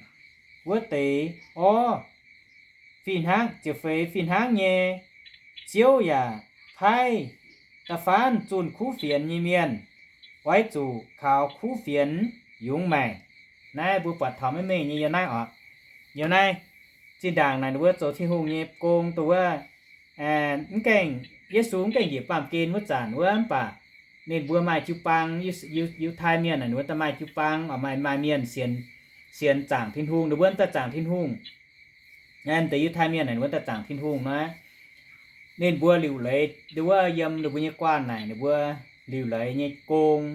wuov deix orv. Fih hnangv, ziepc feix, fih hnangv nyei, Ziouv yaac paaiv da'faanh zunh kuv fienx nyei mienh oix zuqc kaux kuv fienx yungz maengc. Naaiv mbuo buatc taux maiv mengh nyei yiem naaiv oc. Yiem naaiv zinh ndaangc naaic ninh mbuo zoux Tin-Hungh nyei gong dongh wuov, mv gaengh, Yesu mv gaengh njiec baamh gen wuov zanc wuov, mv baac ninh mbuo maaih jiu-baang, Yiu-, Yiutai Mienh naaic ninh mbuo daaih maaih jiu-baang oc, maaih, maaih mienh sienx, sienx zaangc Tin-Hungh, ninh mbuo daaih zaangc Tin-Hungh. Deix Yiutai Mienh naaic ninh mbuo daaih zaangc Tin-Hungh naaiv, ninh mbuo liuc leiz nduov yiem ninh mbuo nyei guanh naaic ninh mbuo liuc leiz nyei gong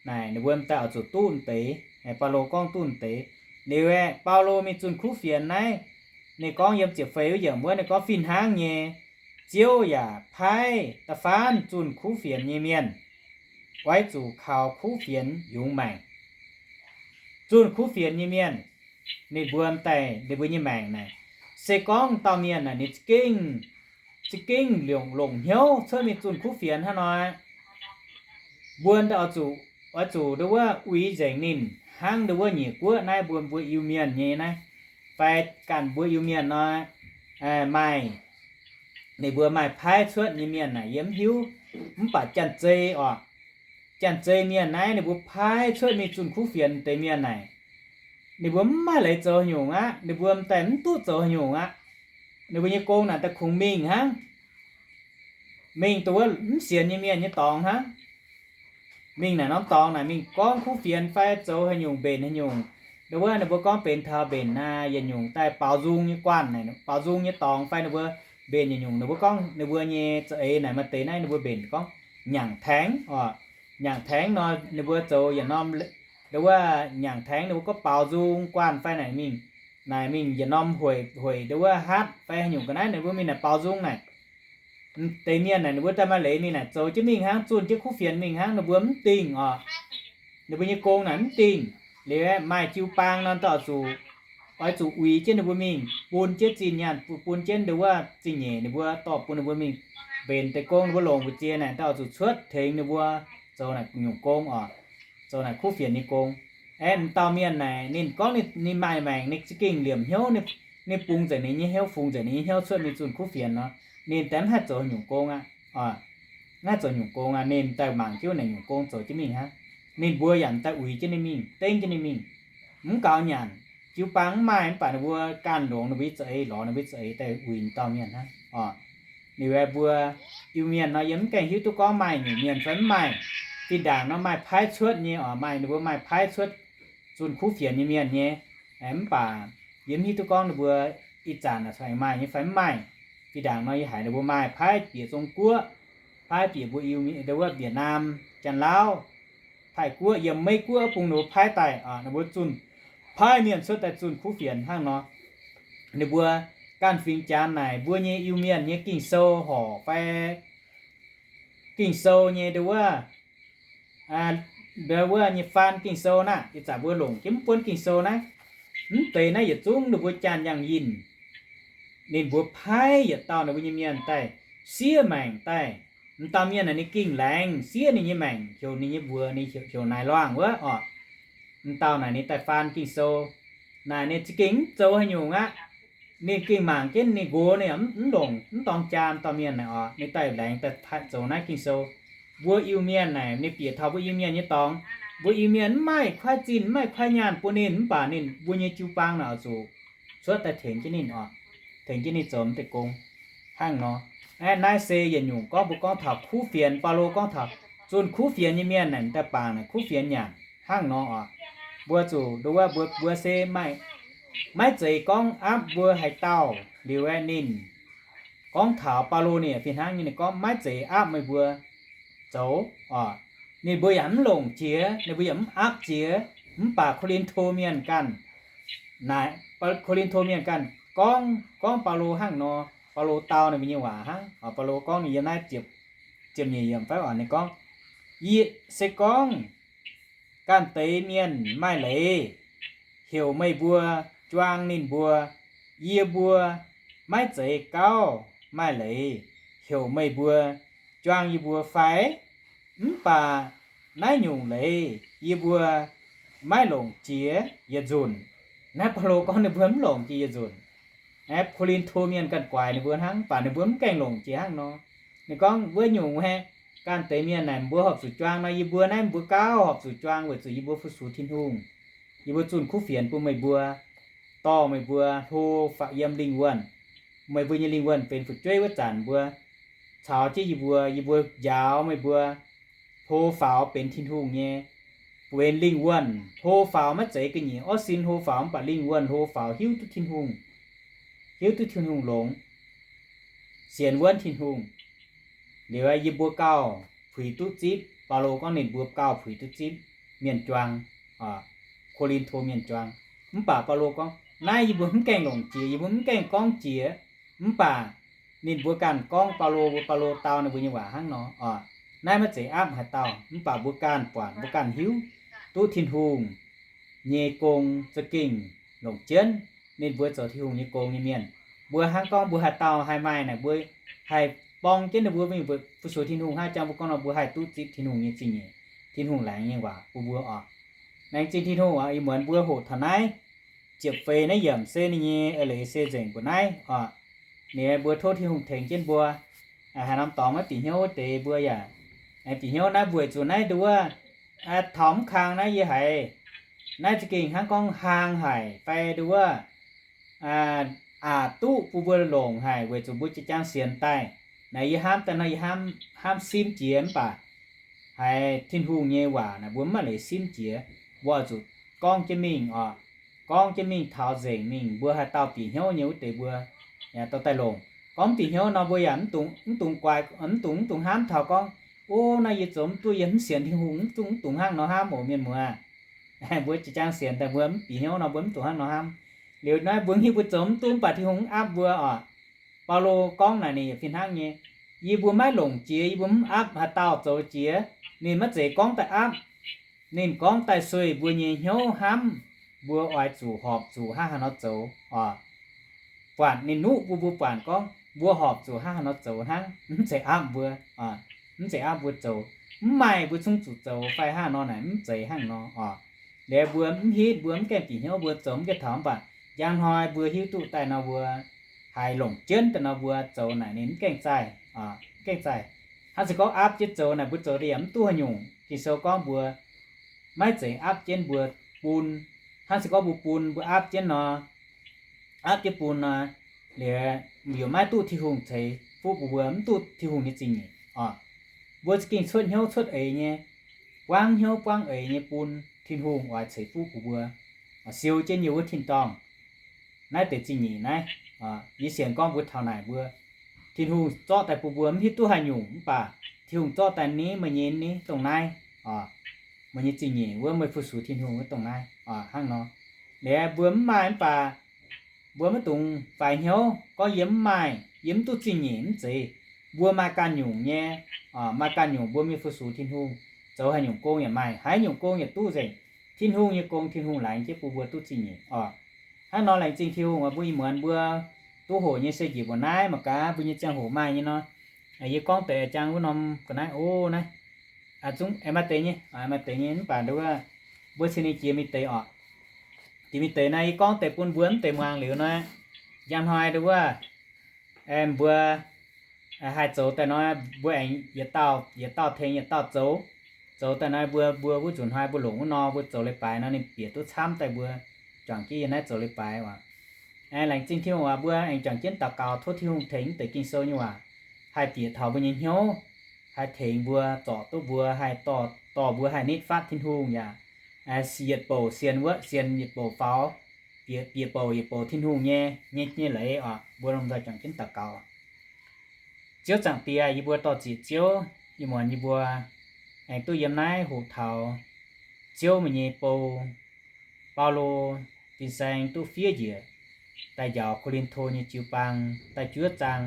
naaic ninh mbuo daaih oix zuqc duqv deix. Baulo gorngv duqv deix. Liuz aeqv, Baulo mingh zunh kuv fienx naaiv, ninh gorngv yiem ziepc feix wuov yiemc wuov, ninh gorngv fih hnangv nyei, Ziouv yaac paaiv da'faanh zunh kuv fienx nyei mienh oix zuqc kaux kuv fienx yungz maengc. Zunh kuv fienx nyei mienh, ninh mbuo daaih ninh mbuo nyei maengc naaic, se gorngv dauh mienh naaic ninh za'gengh, za'gengh longc, longc hnyouv cuotv mingh zunh kuv fienx hnangv nor, mbuo daaih oix zuqc, oix zuqc nduov wuov uix nzengc ninh, hnangv nduov wuov nyiec guoqv naaiv mbuo, mbuo Iu-Mienh nyei naaiv, fai ganh mbuo Iu-Mienh nor, maaih, ninh mbuo maaih paaiv cuotv nyei mienh naaic yie mv hiuv, mv baac janx-zei oc, janx-zei mienh naaiv ninh mbuo paaiv cuotv mingh zunh kuv fienx deix mienh naaic, ninh mbuo mv maaih leiz zoux haaix nyungc aqv, ninh mbuo daaih mv duqv zoux haaix nyungc aqv. Ninh mbuo nyei gong naaic daaih kungx mingh hnangv, mingh dongh wuov mv sienx nyei mienh nyei dorngx hnangv. Mingh naaic norm dorngx naaic mingh gorngv kuv fienx fai zoux haaix nyungc mbenc haaix nyungc, nduov wuov ninh mbuo gorngv benx taux mbenc naaic yietc nyungc daaih baaux nzung nyei guanh naaic, baaux nzung nyei dorngx fai ninh mbuo mbenc yietc nyungc, ninh mbuo gorngv ninh mbuo nyei za'eix naaic maaih deix naaiv ninh mbuo mbenc gorngv nyangc taengx oc. Nyangc taengx nor ninh mbuo zoux yietc norm, nduov wuov nyangc taengx ninh mbuo gorngv baaux nzung guanh fai naaic mingh, naaic mingh yietc norm hueic, hueic nduov wuov hatv fai haaix nyungc ga'naaiv ninh mbuo mingh naaic baaux nzung naaic. Deix mienh naaic ninh mbuo daaih maaih leiz mingh naaic zoux jienv mingh hnangv, zunh jienv kuv fienx mingh hnangv, ninh mbuo mv dingh oc. Ninh mbuo nyei gong naaic mv dingh. Liuz aeqv, maaih jiu-baang nor daaih oix zuqc, oix zuqc uix jienv ninh mbuo mingh, bun jienv zinh nyaanh, bun jienv nduov wuov zingh nyeic ninh mbuo dorh bun ninh mbuo mingh mbenc deix gong, ninh mbuo longc mbu'ziex naaic daaih oix zuqc cuotv tengx ninh mbuo zoux naaic nyungc gong oc, zoux naaic kuv fienx nyei gong. Aeqv, m'dauh mienh naaic ninh gorngv ninh, ninh maaih maengc, ninh za'gengh liemh hnyouv, ninh, ninh bungx nzengc ninh nyei hnyouv, fungx nzengc ninh nyei hnyouv cuotv mingh zunh kuv fienx nor, ninh daaih mv haih zoux nyungc gong aqv. Mv haih zoux nyungc gong aqv, ninh daaih mangc jienv naaic nyungc gong zoux jienv mingh hnangv. Ninh mbuo yaac daaih uix jienv ninh mingh, dengv jienv ninh mingh. Mv gaux nyanc, jiu-baang mv maaih, mv baac ninh mbuo ganh longx ninh mbuo nyei za'eix, lorz ninh mbuo nyei za'eix daaih uix dauh mienh hnangv oc. Ninh mbuo Iu-Mienh nor yie mv gaengh hiuv duqv gorngv maaih nyungc mienh fai mv maaih. Fih ndaangc nor maaih paaiv cuotv nyei oc, maaih ninh mbuo maaih paaiv cuotv zunh kuv fienx nyei mienh nyei. Mv baac yie mv hiuv duqv gorngv ninh mbuo ih zanc maaih nyei fai mv maaih. Fih ndaangc nor yie haiz ninh mbuo maaih paaiv bieqc Zong-Guoqv, paaiv bieqc mbuo Iu-Mienh, wuov Việt Nam, Janx-Lauv, Taiv-Guoqv, yiem Meiv-Guoqv bung ninh mbuo paaiv daaih, ninh mbuo zunh paaiv mienh cuotv daaih zunh kuv fienx hnangv nor. Ninh mbuo ganh fingx Janx naaic mbuo nyei Iu-Mienh nyei Ging-Sou horc fai Ging-Sou nyei nduov wuov, nduov wuov nyei faan Ging-Sou naaiv, ih zanc mbuo longc jienv mv buonv Ging-Sou naaiv, mv deix naaiv yietc zungv ninh mbuo Janx-Yangh Yinh ninh mbuo paaiv yietc dauh ninh mbuo nyei mienh daaih siev maengc daaih. M'dauh mienh naaic ninh gengh laengz siev ninh nyei maengc, heuc ninh nyei mbuox, ninh heuc naaic luangh wuov oc. M'dauh naaic ninh daaih faan Ging-Sou naaic, ninh za'gengh mv zoux haaix nyungc aqv. Ninh gengh mangc jienv ninh nqox ninh mv longc mv dorng jaa m'dauh mienh naaic oc, ninh daaih laengz daaih zoux naaiv Ging-Sou. Mbuo Iu-Mienh naaic ninh bieqc taux mbuo Iu-Mienh nyei dorngx, mbuo Iu-Mienh mv maaih kuaaiv zinh mv maaih kuaaiv nyaanh bun ninh, mv baac ninh mbuo nyei jiu-baang naaic oix zuqc cuotv daaih tengx jienv ninh oc, tengx jienv ninh zoux deix gong hnangv nor. Naaiv se yietc nyungc gorngv mbuo gorngv taux kuv fienx, Baulo gorngv taux zunh kuv fienx nyei mienh naaic daaih bangc naaic kuv fienx nyanc hnangv nor oc. Mbuo zuqc nduov wuov mbuo, mbuo se maiv, maiv zeiz gorngv aapv mbuo haaix dauh liuz aeqv, ninh gorngv taux Baulo ninh fih hnangv nyei, ninh gorngv maiv zeiz aapv meih mbuo zoux oc. Ninh mbuo yaac mv longc jiex, ninh mbuo yaac mv aapv jiex. Mv baac Ko^lin^to mienh ganh naaic, Ko^lin^to mienh ganh gorngv, gorngv Baulo hnangv nor, Baulo dau ninh mbuo nyei waac hnangv. Baulo gorngv ninh yiem naaiv ziepc nyeic yiemc fai oc, ninh gorngv, Yie se gorngv ganh deix mienh maaih leiz heuc meih mbuo juang ninh mbuo, yie mbuo maiv zeiz gauh maaih leiz heuc meih mbuo juang yie mbuo fai? Mv baac naaiv nyungc leiz yie mbuo maiv longc jiex yietc nzunc. Naaiv Baulo gorngv ninh mbuo mv longc jiex yietc nzunc. Naaiv Ko^lin^to mienh ganh guaix ninh mbuo hnangv, mv baac ninh mbuo mv gaengh longc jiex hnangv nor. Ninh gorngv wuov nyungc wuov, ganh deix mienh naaic, mbuo horpc zuqc juang nor, yie mbuo naaiv mbuo gauh horpc zuqc juang weic zuqc yie mbuo fu-sux Tin-Hungh. Yie mbuo zunh kuv fienx bun meih mbuo, dorh meih mbuo hlo faaux yiem lingh wuonh. Meih mbuo nyei lingh wuonh benx fu'jueiv wuov zanc mbuo caux jienv yie mbuo, yie mbuo njaaux meih mbuo hlo faaux benx Tin-Hungh nyei, benx lingh wuonh hlo faaux, maiv zeiz ga'nyiec orv sin hlo faaux, mv baac lingh wuonh hlo faaux hiuv duqv Tin-Hungh, hiuv duqv Tin-Hungh longx, sienx wuonv Tin-Hungh. Liuz yie mbuo gauh puix duqv zipv. Baulo gorngv ninh mbuo gauh puix duqv zipv mienh juang, Ko^lin^to mienh juang. Mv baac Baulo gorngv naaiv yie mbuo mv gaengh longc jiex, yie mbuo mv gaengh gorngv jiex. Mv baac ninh mbuo ganh gorngv Baulo, mbuo Baulo dau ninh mbuo nyei waac hnangv nor oc. Naaiv maiv zeiz aapv haaix dauh, mv baac mbuo ganh buatc, mbuo ganh hiuv duqv Tin-Hungh nyei gong za'gengh longc jienv ninh mbuo zoux Tin-Hungh nyei gong nyei mienh. Mbuo hnangv gorngv mbuo haaix dauh haih maaih naaic, mbuo haih borng jienv ninh mbuo mingh fu-sux Tin-Hungh hnangv jangx, mbuo gorngv nor mbuo haih duqv zipv Tin-Hungh nyei zingh nyeic, Tin-Hungh laengz nyei waac bun mbuo oc. Laengz zingh Tin-Hungh oc. Ih muonz mbuo hoqc taux naaiv ziepc feix naaiv yiemc se ninh nyei eix leiz se nzengc mbuoqc naaiv oc. Ninh mbuo tov Tin-Hungh tengx jienv mbuo. Haaix norm dorngx maiv bieqc hnyouv wuov deix mbuo yaac bieqc hnyouv naaiv, weic zuqc naaiv nduov wuov, taux mv kang naaiv yie haiz naaiv za'gengh hnangv gorngv hlang haic fai nduov wuov, aqc duqv bun mbuo longc haic weic zuqc mbuo jiex jaang sienx daaih. Naaiv yie hnamv daaih nor yie hnamv, hnamv simv jiex mv baac haiz Tin-Hungh nyei waac naaic mbuo mv maaih leiz simv jiex. Mbuo oix zuqc gorngv jienv mingh oc. Gorngv jienv mingh taux nzengc mingh, mbuo haaix dauh bieqc hnyouv nyei wuov deix mbuo yaac dorh daaih longc. Gorngv mv bieqc hnyouv nor mbuo yaac mv dungx, mv dungx guai, mv dungx, mv dungx hnamv taux gorngv, o, naaiv yie zoux mv duqv, yie mv sienx Tin-Hungh, mv dungx, mv dungx hnangv nor hnamv oc mienh muoz. Mbuo jiex jaang sienx daaih mbuo mv bieqc hnyouv nor mbuo mv dungx hnangv nor hnamv. Liuz naaiv mbuo hingv mbuo zoux mv duqv mv baac Tin-Hungh mv aapv mbuo oc. Baulo gorngv naaic ninh yaac fih hnangv nyei. Yie mbuo maiv longc jiex, yie mbuo mv aapv haaix dauh zoux jiex. Ninh maiv zeiz gorngv daaih aapv, ninh gorngv daaih sueih mbuo nyei hnyouv hnamv, mbuo oix zuqc horpc zuqc hnangv haaix nor zoux oc. Buatc ninh nuqv mbuo, mbuo buatc gorngv mbuo horpc zuqc hnangv haaix nor zoux hnangv, mv zeiz aapv mbuo, mv zeiz aapv mbuo zoux. Mv maaih mbuo zungv zuqc zoux fai hnangv nor naaic, mv zeiz hnangv nor oc. Liuz mbuo mv hitv, mbuo mv gaengh bieqc hnyouv, mbuo zoux mv gaengh taux, mv baac njang hnoi mbuo hiuv duqv daaih nor mbuo haih longc jienv daaih nor mbuo zoux naaic ninh mv gaengh zaih, mv gaengh zaih. Hnangv se gorngv aapv jienv zoux naaic mbuo zoux daaih yaac mv duqv haaix nyungc. Ging-Sou gorngv mbuo maiv zeiz aapv jienv mbuo bun. Hnangv se gorngv mbuo bun, mbuo aapv jienv nor, aapv jienv bun nor, liuz yaac maiv duqv Tin-Hungh ceix fuqv bun mbuo, mv duqv Tin-Hungh nyei zingh nyeic oc. Mbuo za'gengh cuotv hnyouv cuotv eix nyei, buangv hnyouv buangv eix nyei bun Tin-Hungh oix ceix fuqv bun mbuo, siou jienv yie wuov tin-dorngh. Naaiv deix zingh nyeic naaiv, yie sienx gorngv mbuo taux naaic mbuo, Tin-Hungh zorqv daaih bun mbuo mv hiuv duqv haaix nyungc mv baac Tin-Hungh zorqv daaih ni meih nyei ni dongh naaiv, meih nyei zingh nyeic wuov, meih fu-sux Tin-Hungh wuov dongh naaiv hnangv nor. Liuz mbuo mv maaih mv baac mbuo maiv dungx faix hnyouv gorngv yie mv maaih, yie mv duqv zingh nyeic, mv zeiz. Mbuo maaih ganh nyungc nyei, maaih ganh nyungc mbuo mingh fu-sux Tin-Hungh, zoux haaix nyungc gong yaac maaih, haaix nyungc gong yaac duqv nzengc. Tin-Hungh nyei gong Tin-Hungh laengz jienv bun mbuo duqv zingh nyeic oc. Hnangv nor laengz zingh Tin-Hungh oix mbuo ih muonz mbuo duqv hoqc nyei se njiec mbuo naaiv mangc gaax mbuo nyei ziangh hoc maaih nyei nor. Yie gorngv deix jangx wuov norm ga'naaiv o naaiv, zungv aengx maaih deix nyei, maaih deix nyei mv baac nduov mbuo cingx ninh jiex mingh deix oc. Jiex mingh deix naaiv yie gorngv deix bun mbuo mv deix muangx liuz nor, njang hnoi nduov mbuo haih zoux daaih nor, mbuo aengx yietc dauh yietc dauh tengx yietc dauh zoux. Zoux daaih nor mbuo, mbuo wuov nzunc hnoi mbuo longc wuov nor mbuo zoux leiz-baaix nor ninh bieqc duqv camv daaih mbuo juangc jienv yiem naaiv zoux leiz-baaix oc. Laengz zingh Tin-Hungh oc. Mbuo aengx juangc jienv daux gaux tov Tin-Hungh tengx mv deix Ging-Sou nyei waac haih bieqc taux mbuo nyei hnyouv, haih tengx mbuo zorc duqv mbuo haih dorh, dorh mbuo haih nitv fatv Tin-Hungh yaac yietc bouc sienx wuov, sienx yietc bouc faaux, bieqc, bieqc bouc yietc bouc Tin-Hungh nyei, nyei, nyei leiz oc. Mbuo lomh nzoih juangc jienv daux gaux. Ziouv Zaangc Diex, yie mbuo dor-ziec Ziouv, ih muonz yie mbuo aengx duqv yiem naaiv hoqc taux Ziouv meih nyei bou, Baulo, fin-saeng duqv fiev njiec daaih njaaux Ko^lin^to nyei jiu-baang da'juov zaang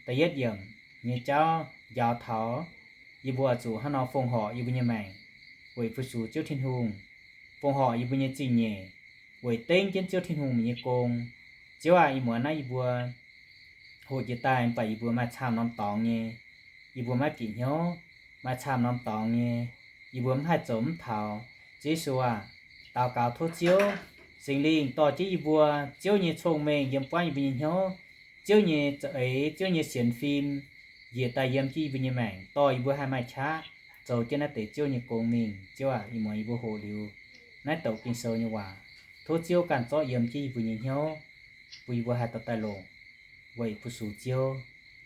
da'yietv yiemc nyei jauv njaaux taux yie mbuo oix zuqc hnangv nor fongc horc yie mbuo nyei maengc weic fu-sux Ziouv Tin-Hungh, fongc horc yie mbuo nyei zingh nyeic weic dengv jienv Ziouv Tin-Hungh meih nyei gong. Ziouv aac, ih muonz naaiv yie mbuo hoqc jiex daaih mv baac yie mbuo maaih camv norm dorngx nyei, yie mbuo maiv bieqc hnyouv. maaih camv norm dorngx nyei, yie mbuo mv haih zoux mv taux. Ziouv Yesu aah, daux gaux tov Ziouv, Singx Lingh dorh jienv yie mbuo, Ziouv nyei cong-mengh yiem buangv yie mbuo nyei hnyouv, Ziouv nyei za'eix, Ziouv nyei sienx fim njiec daaih yiem jienv yie mbuo nyei maengc, dorh yie mbuo haih maaih qaqv zoux jienv naaiv deix Ziouv nyei gong mingh. Ziouv aac, ih muonz yie mbuo hoqc liuz naaiv douc Ging-Sou nyei waac, tov Ziouv ganh zorqv yiem jienv yie mbuo nyei hnyouv, bun yie mbuo haih dorh daaih longc weic fu-sux Ziouv.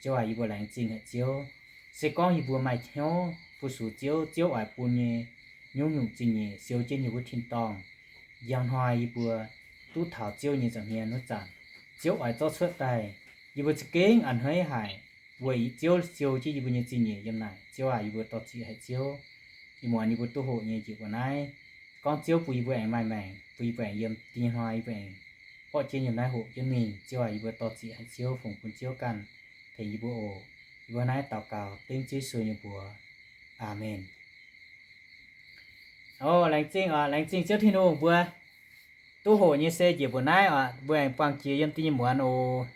Ziouv aac, yie mbuo laengz zingh haic Ziouv. Se gorngv yie mbuo maaih hnyouv fu-sux Ziouv, Ziouv oix bun nyei nyungc-nyungc zingh nyeic siou jienv yie mbuo wuov tin-dorngh. Njang hnoi yie mbuo duqv taux Ziouv nyei nza'hmien wuov zanc, Ziouv oix zorqv cuotv daaih. Yie mbuo za'gengh a'hneiv haic weic Ziouv siou jienv yie mbuo nyei zingh nyeic yiem naaic. Ziouv aac, yie mbuo dor-ziec haic Ziouv. Ih muonz yie mbuo duqv hoqc nyei njiec mbuo naaiv, gorngv Ziouv bun yie mbuo aengx maaih maengc, bun yie mbuo aengx yiem da'nyeic hnoi yie mbuo aengx borqv jienv yiem naaiv hoqc jienv mingh. Ziouv aac, yie mbuo dor-ziec haic Ziouv, fungx bun Ziouv ganh tengx yie mbuo oc. Yie mbuo naaiv daux gaux dengv Ziouv Yesu nyei mbuox. Aamen. O, laengz zingh oc, laengz zingh Ziouv Tin-Hungh mbuo. Duqv hoqc nyei se njiec mbuo naaiv oc, mbuo aengx buangh jiex yiem da'nyeic muonz oc.